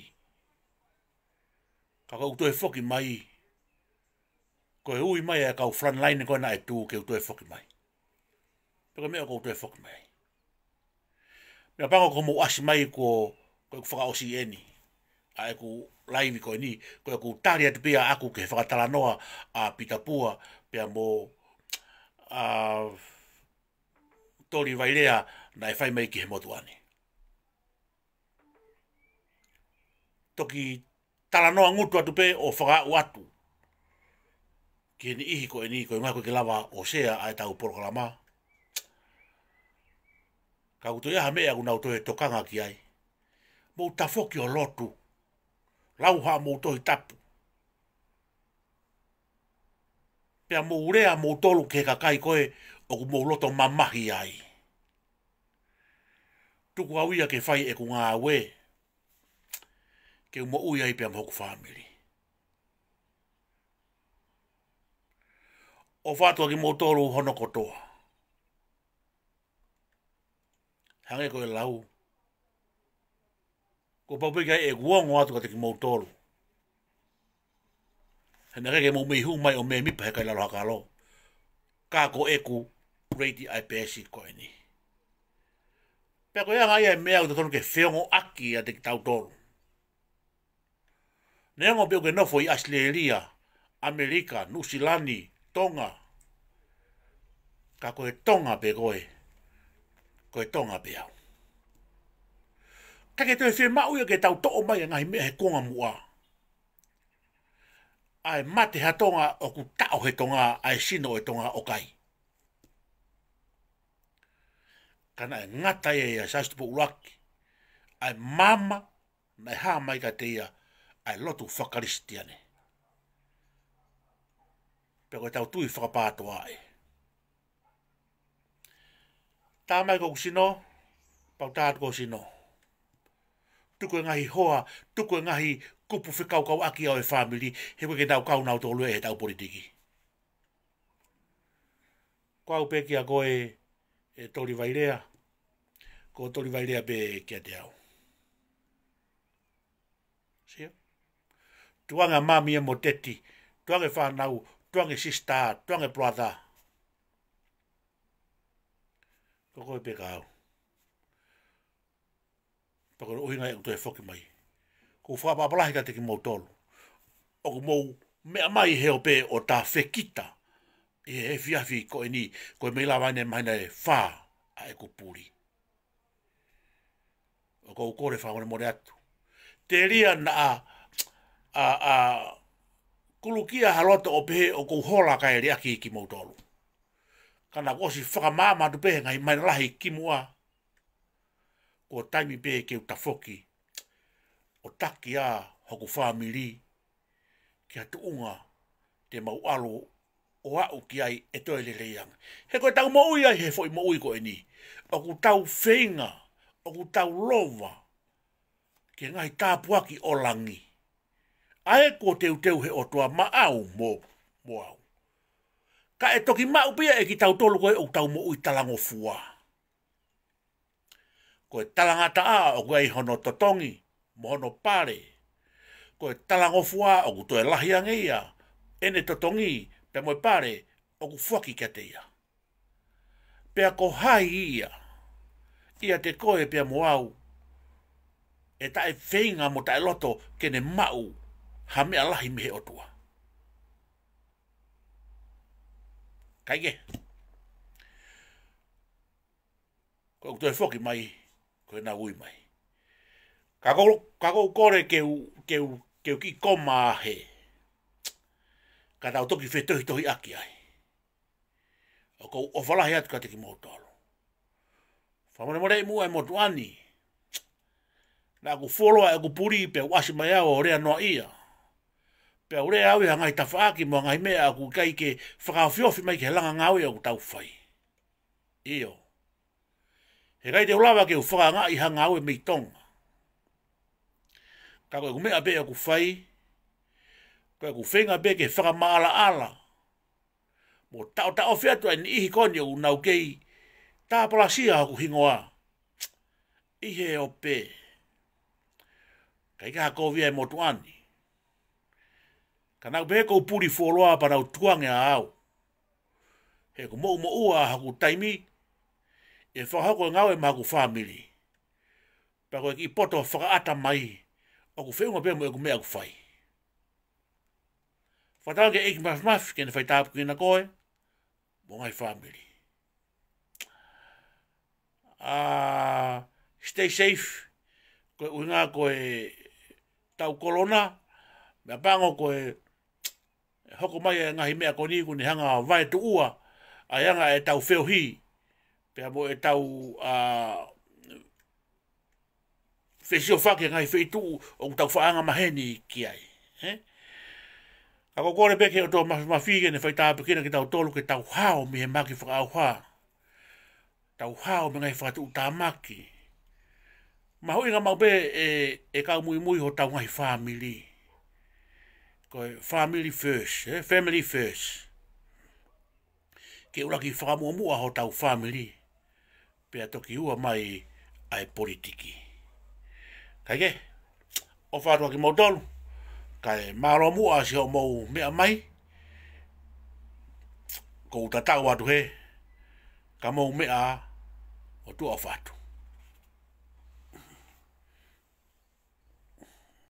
Ka ʻoku ou toe foki mai. Ko e ui mai ʻa e kau frontline ko ē naʻe tuʻu ke u toe foki mai. Pea ko e meʻa ʻoku ou toe foki mai. Meʻapango ko hoʻomou ʻasi mai ko, ko ʻeku fakaʻosi eni ʻa ʻeku laivi ko eni, ko ʻeku tali atu pē ia ʻaʻaku ki he fakatalanoa ʻa Pita Pua, pea mo, ʻa, Toli Vailea naʻe fai mai ki he motuʻa ni. Toki talanoa ngutu atu pē ʻo fakaaʻu atu ki he niʻihi ko eni, ko e ʻuhinga ʻoku ʻikai ke lava ʻo sea ʻa ʻetau polokalama. Ka ʻoku toe ʻi ai ha meʻa ʻoku nau toe tokanga ki ai. Mou tafoki ʻo lotu. Lau haʻamou Tohi Tapu. Pea mou lea moutolu ki he kakai ko ē ʻoku mou loto mamahi ai. Tuku au ia ke fai ʻeku ngāue, ke u moʻui ai pea mo hoku fāmili. ʻOfa atu kiate kimoutolu hono kotoa. Hangē ko e lau, kuo pau pē ke ʻi ai ʻeku ongo atu kiate kimoutolu. He naʻe ʻikai ke mou mei hū mai ʻo mēmipa he kai lalo hakalo. Ka ko ʻeku rate ʻa e peesi ko eni. Pea ko e anga ia e meʻa ʻoku totonu ke feongoʻaki ʻiate kitautolu. Neongo pē ʻoku ke nofo ʻi ʻAositelēlia, ʻAmelika, Nuʻusila ni, Tonga. Ka ko e Tonga pē koe, ko e Tonga pē au. Ka ʻikai ke toe fiemaʻu ia ke tau toʻo mai ʻa e ngaahi meʻa he kuonga muʻa. ʻA e mate ha Tonga ʻoku taʻo he Tonga ʻa e sino ʻo e Tonga ʻoku ʻikai. Ka naʻe ngata ia ʻia Siaosi Tupou ʻUluaki, ʻa e maama naʻe hā mai kiate ia ʻa e lotu fakakalisitiane. Pea ko ʻetau tui fakapātoa ē. Tā mai ko hoku sino, Pau tātu ko sino. Tuku e ngaahi hoa, tuku e ngaahi kupu fekaukauʻaki ʻo e fāmili, he ʻoku ʻikai ke nau kau nautolu ia he tau politiki. Ko au pē kia koe, ʻe Toli Vailea, ko Toli Vailea pē kiate au. Sio? Tuʻunga mami ē mo teti, tuʻunga fānau, tuʻunga sister, tuʻunga brother. Ko koe pē ka au. Pea ko e ʻuhinga ia ʻoku toe foki mai. Ko e fakaʻapaʻapa lahi kiate kimoutolu. ʻOku mou meʻa mai he ope ʻo tā fekita ʻi he efiafi ko eni, ko e mei lava ʻene māhina ʻe fā ʻa ʻeku puli. ʻOku ou kole fakamolemole atu. Telia naʻa, ʻa, ʻa, kulukia ha loto ʻo pehē ʻoku ou hola kae liʻaki kimoutolu. Ka naʻa ku ʻosi fakamaama atu pē he ngaahi māhina lahi kimuʻa. Ko e taimi pē ke u tafoki ʻo taki ʻa hoku fāmili ki ha tuʻunga te mau ʻalu ʻo aʻu ki ai ʻe toe lelei ange. He ko e tau moʻui ai he foʻi moʻui ko eni. ʻOku tau feinga, ʻoku tau lova ki he ngaahi tāpuaki ʻo langi. ʻA ē kuo teuteu he ʻOtua maʻau mo, mo au. Ka ʻe toki maʻu pē ia ʻe kitautolu ko ē ʻoku tau moʻui talangofua. Ko e talangataʻa ʻoku ʻi ai hono totongi mo hono pale. Ko e talangofua ʻoku toe lahi ange ia ʻene totongi pea mo e pale ʻoku foaki kiate ia. Pea ko hai ia, ʻiate koe pea mo au, ʻe taʻefeinga mo taʻeloto ke ne maʻu ha meʻa lahi mei he ʻOtua. Kae kehe. Ko ʻeku toe foki mai, ko ʻena ui mai. Ka ʻoku, ka ʻoku ou kole ke u, ke u, ke u kiʻi koma he. Ka tau toki fetohitohiʻaki ai. ʻOku ou ʻofa lahi atu kiate kimoutolu. Fakamolemole muʻa e motuʻa ni. Naʻa ku fuoloa ʻeku puli pea u ʻasi mai au ʻo lea noaʻia. Pea u lea au ʻi ha ngaahi tafaʻaki mo ha ngaahi meʻa ʻoku ʻikai ke fakaofiofi mai ki he langa ngāue ʻoku tau fai. ʻIo. He ʻikai te u lava ke u fakaangaʻi ha ngāue mei Tonga. Ka ko ʻeku meʻa pē ʻoku fai, ko ʻeku feinga pē ke fakamaʻalaʻala mo taʻotaʻofi atu ʻa e niʻihi ko eni ʻoku nau kei tāpalasia hoku hingoa ʻi he ope. Kae kehe ko e ʻuhi ʻa e motuʻa ni. Ka naʻa ku pehē ʻoku ou puli fuoloa pea nau tukuange ʻa au. He ʻoku moʻumoʻua hoku taimi ʻi he fakahoko e ngāue maʻa hoku fāmili. Pea ko e kiʻi poto fakaʻata mai ʻoku feʻunga pē mo ʻeku meʻa ʻoku fai. Fakatauange ʻEiki Mafimafi ke ne faitāpuekina koe mo e ngaahi fāmili. ʻA, stay safe. Ko e ʻuhinga ko e tau kolona, meʻapango ko e hoko mai e ngaahi meʻa ko eni kuo ne hanga ʻo vaetuʻua ʻa e anga e tau feohi pea mo e tau, ʻa, fesiofaki e ngaahi feituʻu ʻoku tau faʻa anga maheni ki ai. He? Ka ʻoku ou kole pē ki he ʻOtua Mafimafi ke ne faitāpuekina kitautolu ke tau hao mei he mahaki fakaʻauha. Tau hao mei he ngaahi fakatuʻutāmaki. Mahuʻinga maʻu pē ʻe, ʻe kau muimui hotau ngaahi fāmili. Ko e family first, ē? Family first. Ke ʻuluaki fakamuʻomuʻa hotau fāmili. Pea toki ua mai ʻa e politiki. Kae kehe, ʻofa atu kiate kimoutolu, kae mālō muʻa siʻomou meʻa mai, ʻoku ou tatau atu he, ka mou meʻa ā, ʻo tuʻa ʻofa atu.